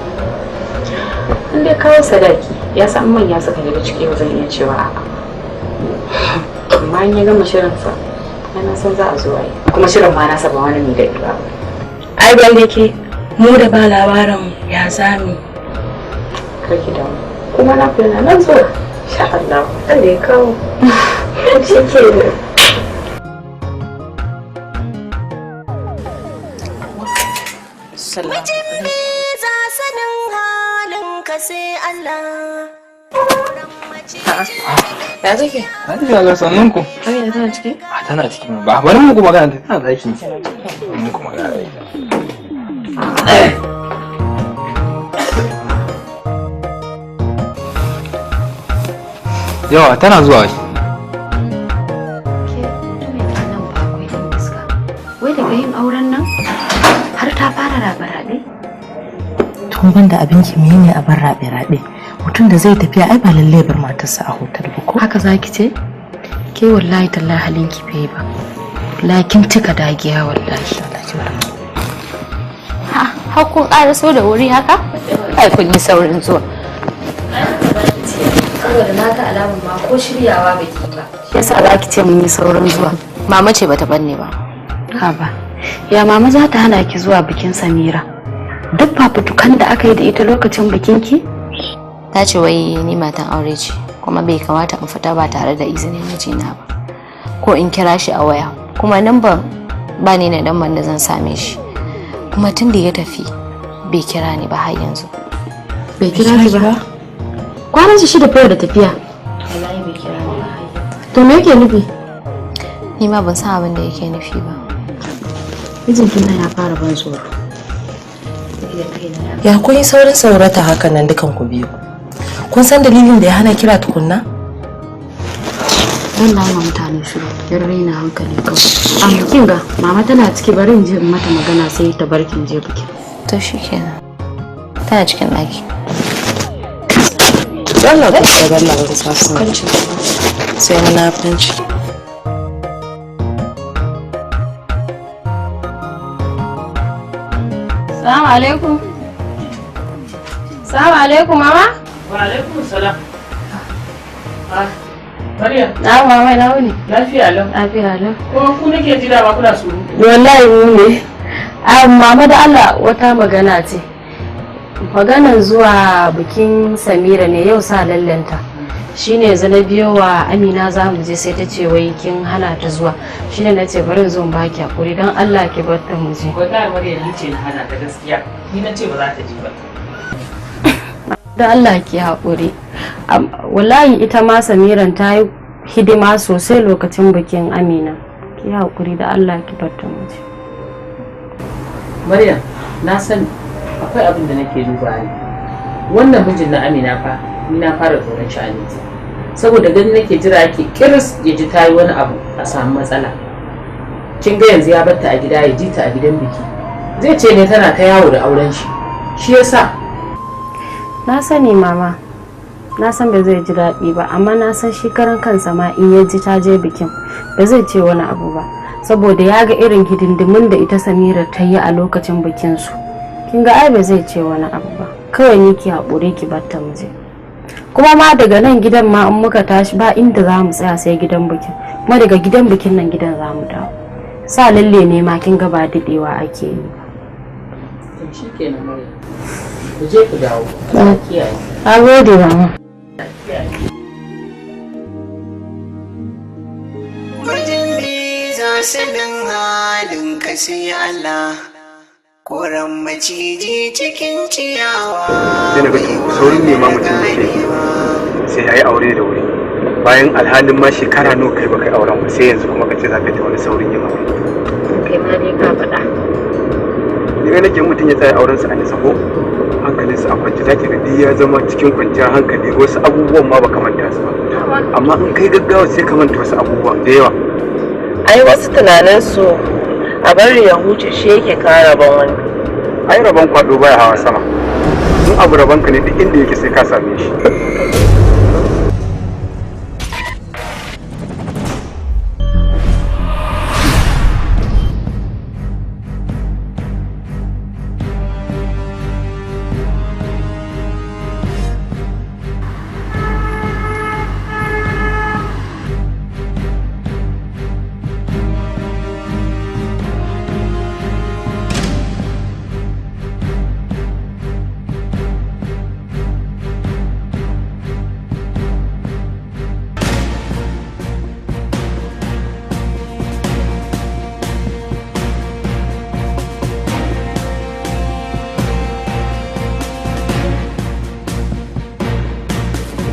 In dai kawo sadaki ya san manya suka shiga ciki ba zan iya cewa a'a. Amma in ya gama shirinsa yana san za a zo a yi. Kuma shirin ma nasa ba wani mai daɗi ba. Ai ban da ke mu da ba labarin ya zami. Kar ki damu. Kuma na kula nan zuwa. Insha Allah. Allah ya kawo. Shi ke Mijin biza sanin halin ka sai Allah. Ya take? Lafiya ga sannun ku. Amina tana ciki? A tana ciki ba bari muku magana ta tana daki. Muku magana da ita. Yawa tana zuwa wai. Wai daga yin auren nan har ta fara rabe-rabe? Tun ban da abinki menene abin rabe-rabe? Mutum da zai tafiya ai ba lallai bar matarsa a hotel ba ko? Haka zaki ce? Ke wallahi tallahi halinki bai ba. Wallahi kin cika dagiya wallahi. Ha, har kun ƙaraso da wuri haka? Ai kun yi saurin zuwa. Saboda na ga alamun ma ko shiryawa baki ba. Shi yasa zaki ce mun yi saurin zuwa. Mama ce bata banne ba. Haba. Ya mama za ta hana ki zuwa bikin Samira? Duk fafutukan da aka yi da ita lokacin bikinki? Ta ce wai ni matan aure ce kuma bai kamata in fita ba tare da izinin mijina ba. Ko in kira shi a waya. Kuma nan ban ba ni na dan da zan same shi. Kuma tun da ya tafi bai kira ni ba har yanzu. Bai kira ki ba? Kwanan shi 6 fa da tafiya. Wallahi bai kira ni ba. To me yake nufi? Ni ma ban san abin da yake nufi ba. Mijinkin nan ya fara ban tsoro. Ya kun yi saurin saurata haka nan dukan ku biyu. Kun san dalilin da ya hana kira tukunna? Dan na ma mutane shiru, yan raina hankali kawai. Amma kin ga mama tana ciki bari in je in mata magana sai ta bar kin je bikin. To shikenan. Tana cikin ɗaki. Allah ku da Allah ba sa su. Sai munafunci. Salamu alaikum. Salamu alaikum mama. Wa alaikum salam. Ah, Maryam. Na mama ina wuni. Lafiya lau. Lafiya lau. Kuma ku nake jira ba kuna surutu. Wallahi mu ne. Ah mama da Allah wata magana ce. Maganan zuwa bikin Samira ne yau sa lallanta. Shine yanzu na biyo wa Amina za mu je sai ta ce wai kin hana ta zuwa. Shine na ce bari in zo in baki hakuri don Allah ki bar ta mu je. Wallahi Maryam ni ce na hana ta gaskiya. Ni na ce ba za ta je ba. Da Allah ki haƙuri. Wallahi ita ma Samiran ta yi hidima sosai lokacin bikin Amina. Ki haƙuri da Allah ki bar ta mu je. Maryam, na sani akwai abin da nake duba ne. Wannan mijin na Amina fa ni na fara tsoron sha'aninsa. Saboda gani nake jira yake kiris ya ji ta yi wani abu a samu matsala. Kin ga yanzu ya batta a gida ya ji ta a gidan biki. Zai ce ne tana ta yawo da auren shi. Shi yasa Na sani mama. Na san ba zai ji daɗi ba amma na san shi karan kansa ma in ya ji ta je bikin ba zai ce wani abu ba saboda ya ga irin hidindimun da ita Samira ta yi a lokacin bikin su. Kin ga ai ba zai ce wani abu ba. Kawai ni ki haƙuri ki bar ta mu je. Kuma ma daga nan gidan ma in muka tashi ba inda za mu tsaya sai gidan bikin. Kuma daga gidan bikin nan gidan za mu dawo. Sa lalle ne ma kin ga ba daɗewa ake yi ba. To shikenan Maryam. Ku je ku dawo. Allah kiyaye. Na gode mama. Mijin biza sanin halin ka sai Allah. Koran maciji cikin ciyawa. Sai na ga saurin nema mutum yake sai ya yi aure da wuri. Bayan alhalin ma shekara nawa kai baka yi auren ba sai yanzu kuma ka ce za ka ta wani saurin yin aure. Kai ma dai ka faɗa. Ni ga nake mutum ya tsaya auren sa a nisa ko hankalinsa a kwance zaki ga duk ya zama cikin kwanciyar hankali wasu abubuwan ma baka manta su ba. Amma in kai gaggawa sai ka manta wasu abubuwan da yawa. Ai wasu tunanin su a bari ya huce shi yake kawo rabon wani. Ai rabon kwado baya hawa sama. In abu rabon ka ne duk inda yake sai ka same shi.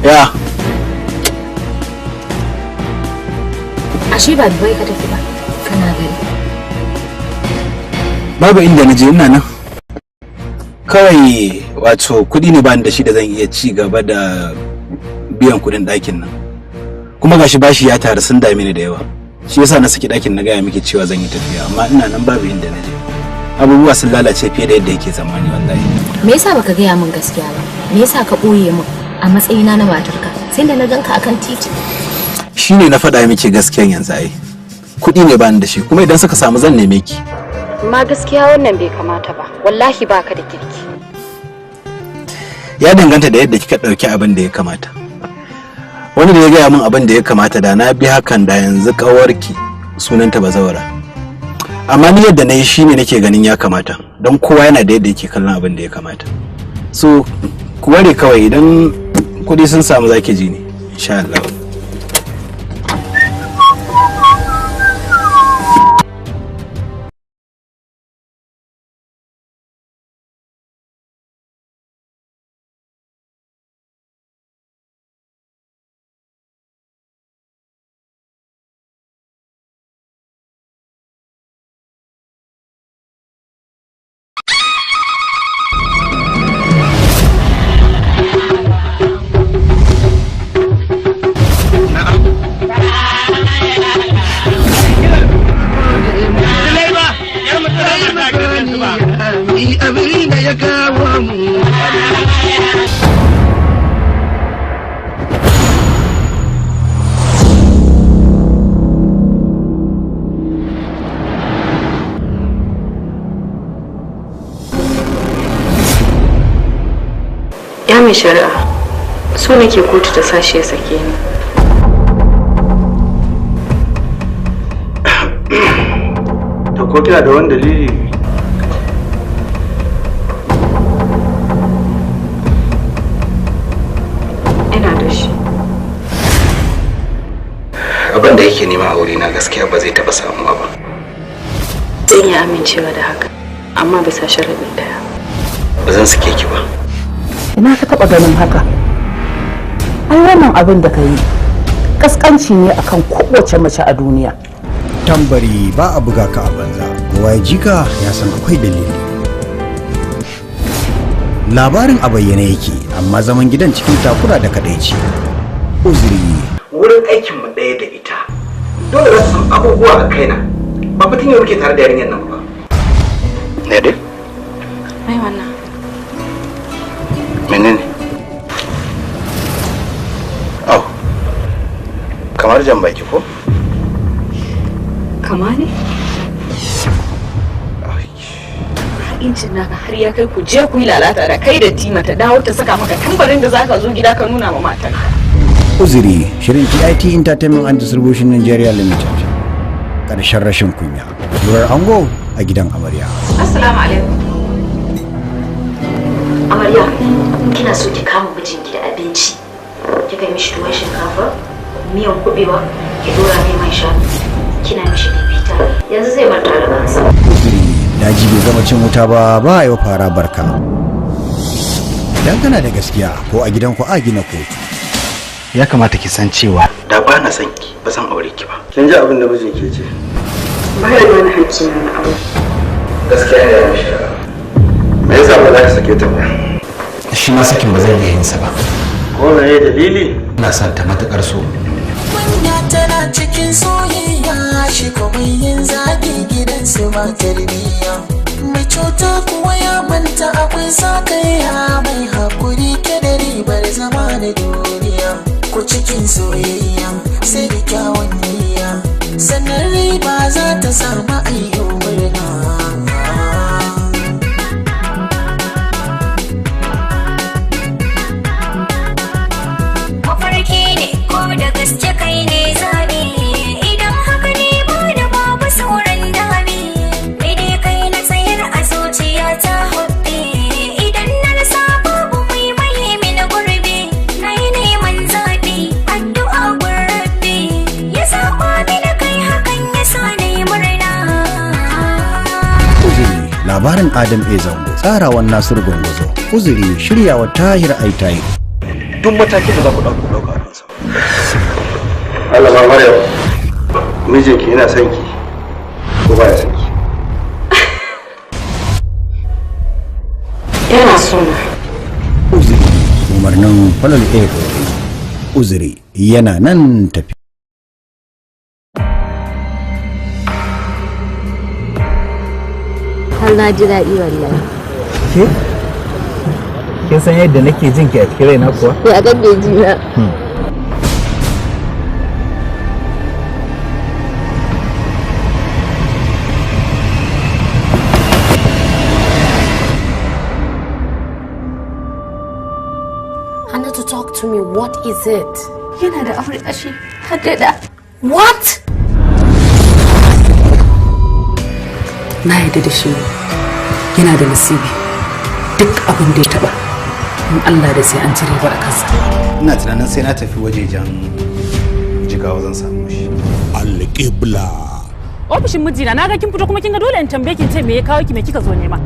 Ya. Ashe ba Dubai ka tafi ba, kana gari. Babu inda na je, ina nan. Kawai wato kuɗi ne bani da shi da zan iya ci gaba da biyan kuɗin ɗakin nan. Kuma gashi bashi ya taru sun dame ni da yawa. Shi yasa na saki ɗakin na gaya miki cewa zan yi tafiya, amma ina nan babu inda na je. Abubuwa sun lalace fiye da yadda yake tsammani wallahi. Me yasa baka gaya min gaskiya ba? Me yasa ka ɓoye min a matsayina na matarka? Sai da na ganka akan titi. Shine na faɗa miki gaskiyan yanzu ai. Kuɗi ne bani da shi, kuma idan suka samu zan neme ki. Amma gaskiya wannan bai kamata ba. Wallahi baka da kirki. Ya danganta da yadda kika ɗauki abin da ya kamata. Wani da ya gaya min abin da ya kamata da na bi hakan da yanzu ƙawarki sunanta bazawara. Amma ni yadda na yi shine nake ganin ya kamata, don kowa yana da yadda yake kallon abin da ya kamata. So ku ware kawai, idan kuɗi sun samu zaki ji ni insha Allah. Abin da ya kawo mu. Ya mai shari'a, so nake kotu ta sashi ya sake ni. To ko kina da wani dalili? Ina da shi. Abin da yake nema a wurina gaskiya ba zai taɓa samuwa ba. Zan iya amincewa da haka, amma bisa sharaɗi ɗaya. Ba zan sake ki ba. Ina ka taɓa ganin haka? Ai wannan abin da ka yi kaskanci ne akan kowace mace a duniya. Tambari ba a buga ka a banza, kowa ya ji ka ya san akwai dalili. Labarin a bayyane yake, amma zaman gidan cikin takura da kadaici. Uzuri. Wurin aikin mu ɗaya da ita, dole za su san abubuwa a kaina. Ba fitin yau muke tare da yarinyar nan ba. Ne dai? Mai wannan. Menene? Au, kamar jan baki ko? Kama ne? Ha'incin naka har ya kai ku je ku yi lalata da kai da Tima ta dawo ta saka maka tambarin da zaka zo gida ka nuna ma matarka. Uzuri, shirin TIT Entertainment and Distribution Nigeria Limited. Ƙarshen rashin kunya. Lurar ango a gidan amarya. Assalamu alaikum. Amarya, kina so ki kama mijinki da abinci. Kika yi mishi tuwon shinkafa, miyan kubewa, ki dora mai man shanu. Kina mishi bibita, yanzu zai manta da kansa. Uzuri, daji bai gama cin wuta ba, ba a yi wa fara barka. Idan kana da gaskiya ko a gidanku a gina kotu. Ya kamata ki san cewa da ba na son ki ba zan aure ki ba. Kin ji abin da mijin ke ce? Ba ya bani hakki na aure. Gaskiya ne ya mishi. Me yasa ba za ki sake ta ba? Shi ma sakin ba zan iya yin sa ba. Ko me dalili? Ina son ta matukar so. Kunya tana cikin soyayya, shi kuma yin zagi gidansu ba tarbiyya. Mai cuta kuwa ya manta akwai sakayya, mai hakuri ke da ribar zama da duniya. Ko cikin soyayya sai da kyawun niyya, sannan riba za ta samu ayyo murna. Mafarki ne ko da gaske kai ne zabi, idan haka ne ba da babu sauran dami. Ni dai kai na tsayar a zuciya ta hubbi, idan na rasa babu mai maye mini gurbi. Na yi neman zabi, addu'a gurbi ya zaɓa mini kai, hakan ya sa na yi murna. Uzuri, labarin Adam A. Zango, tsarawan Nasiru Gwangwazo. Uzuri, shiryawa Tahir Aitayi. Duk matakin da za ku ɗauka, ku ɗauka a kansa. Allah ba Maryam, mijinki yana son ki ko baya son ki? Yana sona. Uzuri, umarnin Falal A. Uzuri yana nan tafi. Har na ji daɗi wallahi. Ke? Kin san yadda nake jin ki a cikin raina kuwa? Ya kake ji na? Hannatu, talk to me. What is it? Yana da aure ashe har da ɗa. What? Na yarda da shi, yana da nasibi. Duk abin da ya taba, in Allah da sai an cire ba a kansa. Ina tunanin sai na tafi wajejen Jigawa zan samu shi. Alƙibla. Ofishin mijina na ga kin fito, kuma kin ga dole in tambaye ki, ce me ya kawo ki, me kika zo nema?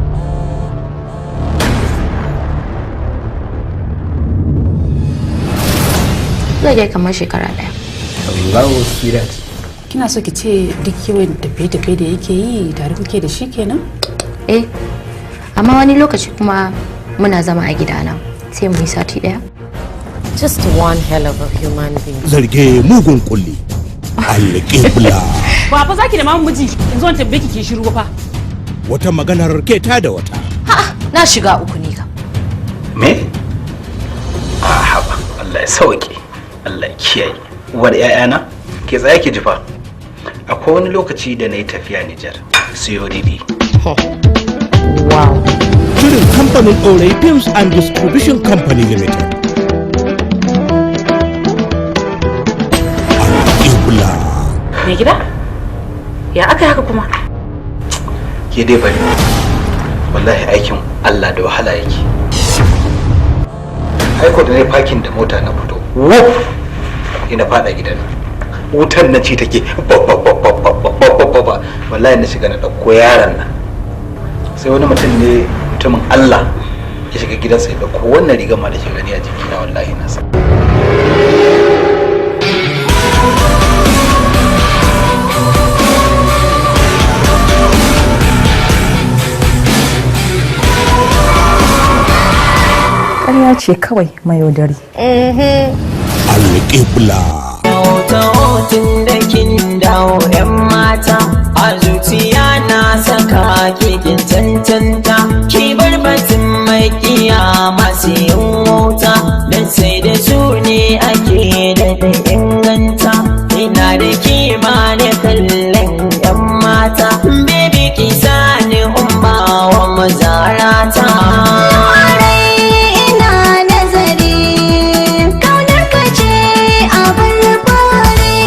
Zai kai kamar shekara ɗaya. Allahu sweetheart. Kina so ki ce duk yawan tafiye-tafiye da yake yi tare kuke da shi kenan? Eh, amma wani lokaci kuma muna zama a gidana sai mu yi sati ɗaya. Just one hell of a human being. Zarge mugun kulli. Alƙibla. Ba fa zaki da mamun miji in zo in tambaye ki, ki shiru ba fa. Wata maganar keta da wata. Na shiga uku ne kam. Me? A haba, Allah ya sauke, Allah ya kiyaye. Uwar 'ya'yana, ke tsaya ki jifa. Akwai wani lokaci da na yi tafiya Nijar, siyo riɗi. Wow. Shirin kamfanin Ɗorai Films and Distribution Company Limited. Alƙibla. Me gida? Ya aka yi haka kuma? Ke dai bari. Wallahi aikin Allah da wahala yake. Aiko da na yi fakin da mota na fito, wuf! Ina fada gidan. Wutan na ci take ba ba ba ba ba ba ba ba ba. Wallahi na shiga na ɗauko yaron nan. Sai wani mutum ne, mutumin Allah, ya shiga gidansa ya ɗauko wannan rigar ma da ke gani a jikina, wallahi na sa. Ƙarya ce kawai, mayaudari. Alƙibla. Hotun da kin dawo 'yan mata, a zuciya na saka kekin cancanta, ki bar batun makiya masu yin wauta, don sai da su ne ake daɗa inganta. Ina da kima da kallon 'yan mata, baby ki sani umma wa mazarata. Ina nazari, kaunar ka ce abin fari.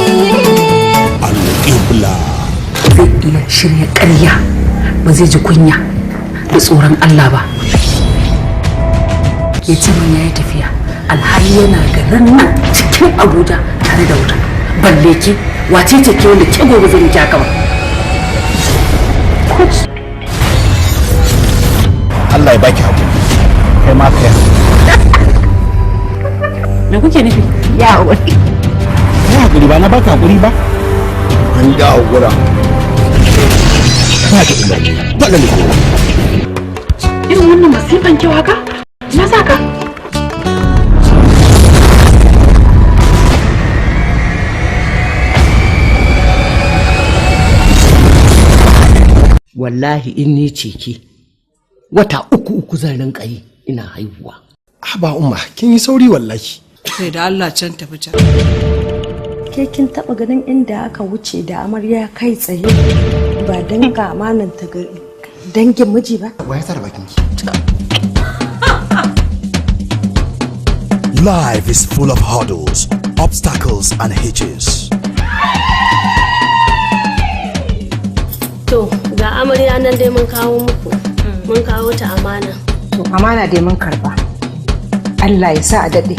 Alƙibla. Zai iya shirya ƙarya, ba zai ji kunya da tsoron Allah ba. Ya ce min ya yi tafiya, alhali yana garin nan cikin Abuja tare da wuta. Balle ki, wace ce ke wanda ke gobe zai miki haka ba? Allah ya baki hakuri. Kai ma kai. Me kuke nufi? Ya wuri. Kai hakuri, ba na baka hakuri ba. An da hakura. Ba da umarni. Falal Ɗorai. Irin wannan masifan kyau haka? Na saka. Wallahi in ni ce ki, wata uku uku zan rinka yi ina haihuwa. Haba umma, kin yi sauri wallahi. Kai da Allah, can tafi can. Ke kin taba ganin inda aka wuce da amarya kai tsaye ba dan ga amanan ta ga dangin miji ba? Wa ya tsara bakin ki? Life is full of hurdles, obstacles, and hitches. To, ga amarya nan dai mun kawo muku. Mun kawo ta amana. To, amana dai mun karba. Allah ya sa a daɗe.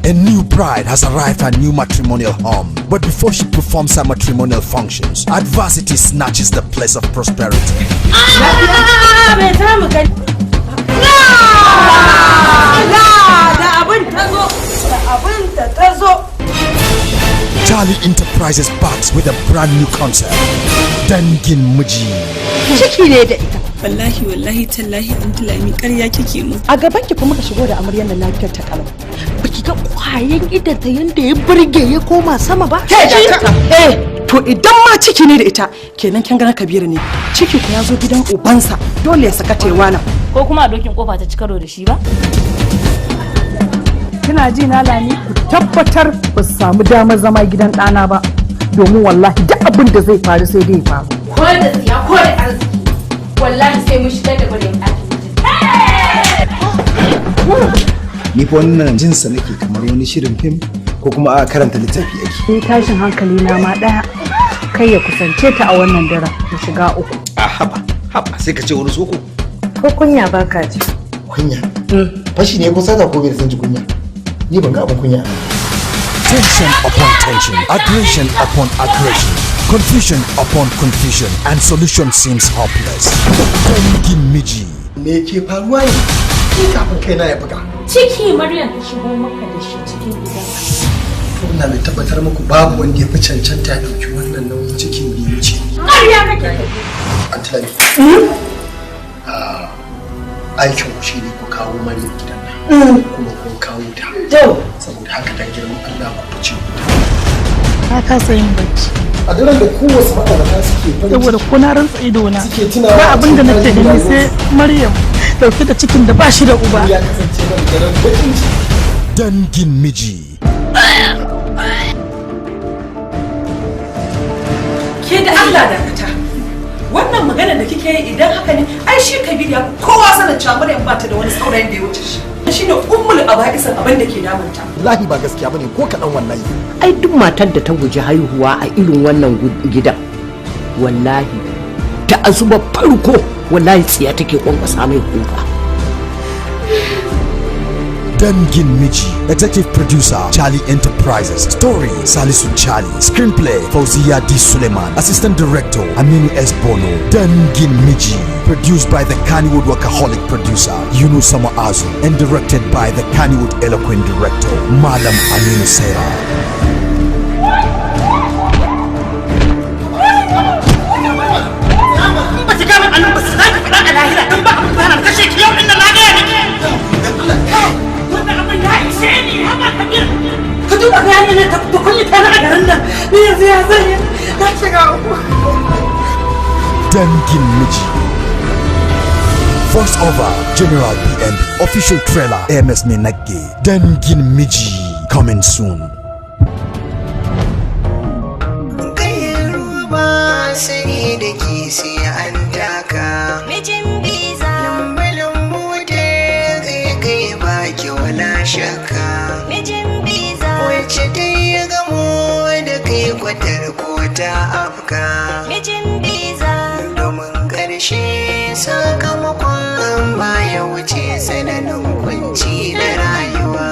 A new bride has arrived at new matrimonial home, but before she performs her matrimonial functions, adversity snatches the place of prosperity. Me za mu gani? La da abin Charlie Enterprises backs with a brand new concept. Dangin Miji. Ciki ne da ita. Wallahi wallahi tallahi Aunty Lami, ƙarya kike mu. A gaban ki fa muka shigo da amaryar nan lafiyar ta kalau. Baki ga kwayan idan ta yanda ya burge ya koma sama ba? Ke dakata. Eh, to idan ma ciki ne da ita, kenan kin ga na Kabiru ne. Ciki ku ya zo gidan ubansa, dole ya saka tewana. Ko kuma a dokin kofa ta ci karo da shi ba? Kina ji na, Lami? Ku tabbatar ba su samu damar zama gidan ɗana ba. Domin wallahi duk abin da zai faru sai dai ya faru. Ko da tsiya ko da arziki, wallahi sai mun shigar da Maryam ɗakin. Ni fa wannan jinsa nake kamar wani shirin fim ko kuma a karanta littafi ake. Ni tashin hankali na ma ɗaya, kai ya kusance ta a wannan daren mu shiga uku. A haba haba, sai ka ce wani soko. Ko kunya baka ji? Kunya? Fashi ne ko sata ko bai san ji kunya? Ni ban ga abin kunya a nan. Tension upon tension, aggression upon aggression, confusion upon confusion, and solution seems hopeless. Dangin Miji. Me ke faruwa ne? Ni kafin kaina ya buga. Ciki Maryam ta shigo maka da shi cikin gidanka. To, ina mai tabbatar muku babu wanda ya fi cancanta ya ɗauki wannan nauyin cikin da ya wuce ni. Ƙarya kake. Aunty Lami. Aikin ku shine ku kawo Maryam gidan nan. Kuma kun kawo ta. Saboda haka, dan girman Allah ku fice. Na kasa yin bacci. A daren da kowace ma'aurata suke farin Saboda ko na rantsa ido na, suke tunawa ba abin da a nake cikin gani sai Maryam dauke da cikin da ba shi da uba. Ya kasance mana daren bakin ciki. Dangin Miji. Ke da Allah dakata. Wannan magana da kike yi, idan haka ne, ai shi Kabir ya fi kowa sanin cewa Maryam ba ta da wani saurayin da ya wuce shi. Shine ummul aba'isan abin da ke damunta. Wallahi ba gaskiya bane ko kaɗan, wallahi. Ai duk matar da ta guji haihuwa a irin wannan gidan, wallahi ta azuba farko, wallahi tsiya take kwankwasa mai kofa. Dangin Miji. Executive producer, Charlie Enterprises. Story, Salisu Charlie. Screenplay, Fauzia D. Suleiman. Assistant Director, Aminu S. Bono. Dangin Miji. Produced by the Kannywood workaholic producer, Yunus Azu, and directed by the Kannywood eloquent director, Malam Aminu Saira. Ba ki gama annan ba, za ki faɗa a lahira in ba abin da na kashe ki yau din nan, na gaya miki. Wannan abin ya ishe ni haba, Kabir. Ka duba ga yarinyar ta ta kulle ta a garin nan. Ni yanzu ya zan yi? Na shiga uku. Dangin Miji. Voice over, General PNB. Official trailer, MS Menage. Dangin Miji. Coming soon. Kai ba sani da ke sai an taka. Mijin biza. Lambu-lambu da kai kai baki wala shakka. Mijin biza. Wacce ta yi gamo da kai kwatar ko ta afka. Mijin biza. Domin ƙarshe sakamakon baya wuce tsananin kunci na rayuwa.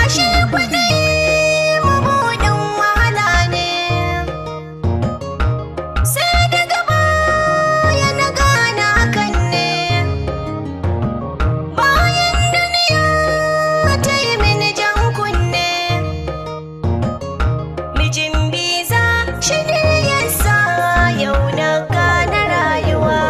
Ashe kuɗi mabuɗin wahala ne. Sai daga baya na gane hakan ne. Bayan duniya ta yi mini jan kunne. Mijin biza shi ne ya sa yau na gane rayuwa.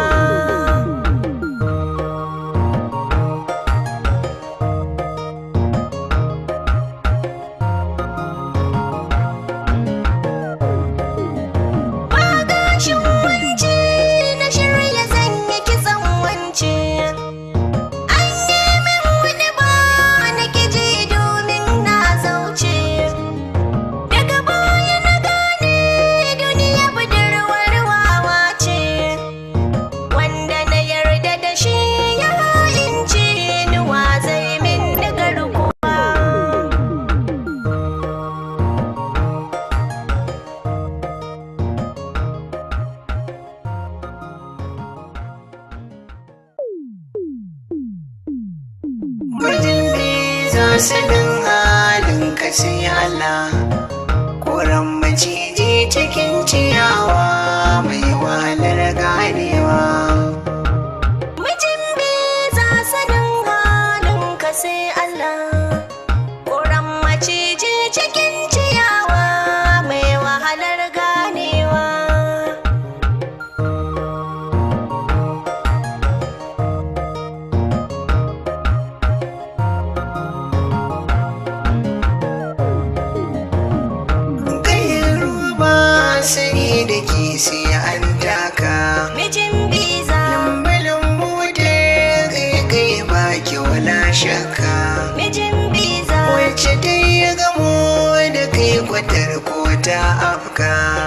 Ba gashin wance na shirya zan yi kitson wance. An yi min wani ba na ƙiji domin na zauce. Daga baya na gane duniya budurwar wawa ce. Wanda na yarda da shi ya ha'ince ni, wa zai min garkuwa. Mijin biza, sanin halin ka sai Allah. Koran maciji cikin ciyawa mai wahalar gane. Sai an taka. Mijin biza. Lumbu-lumbu da kai baki wala shakka. Mijin biza. Wacce dai ya gamo da kai kwatar ko ta afka.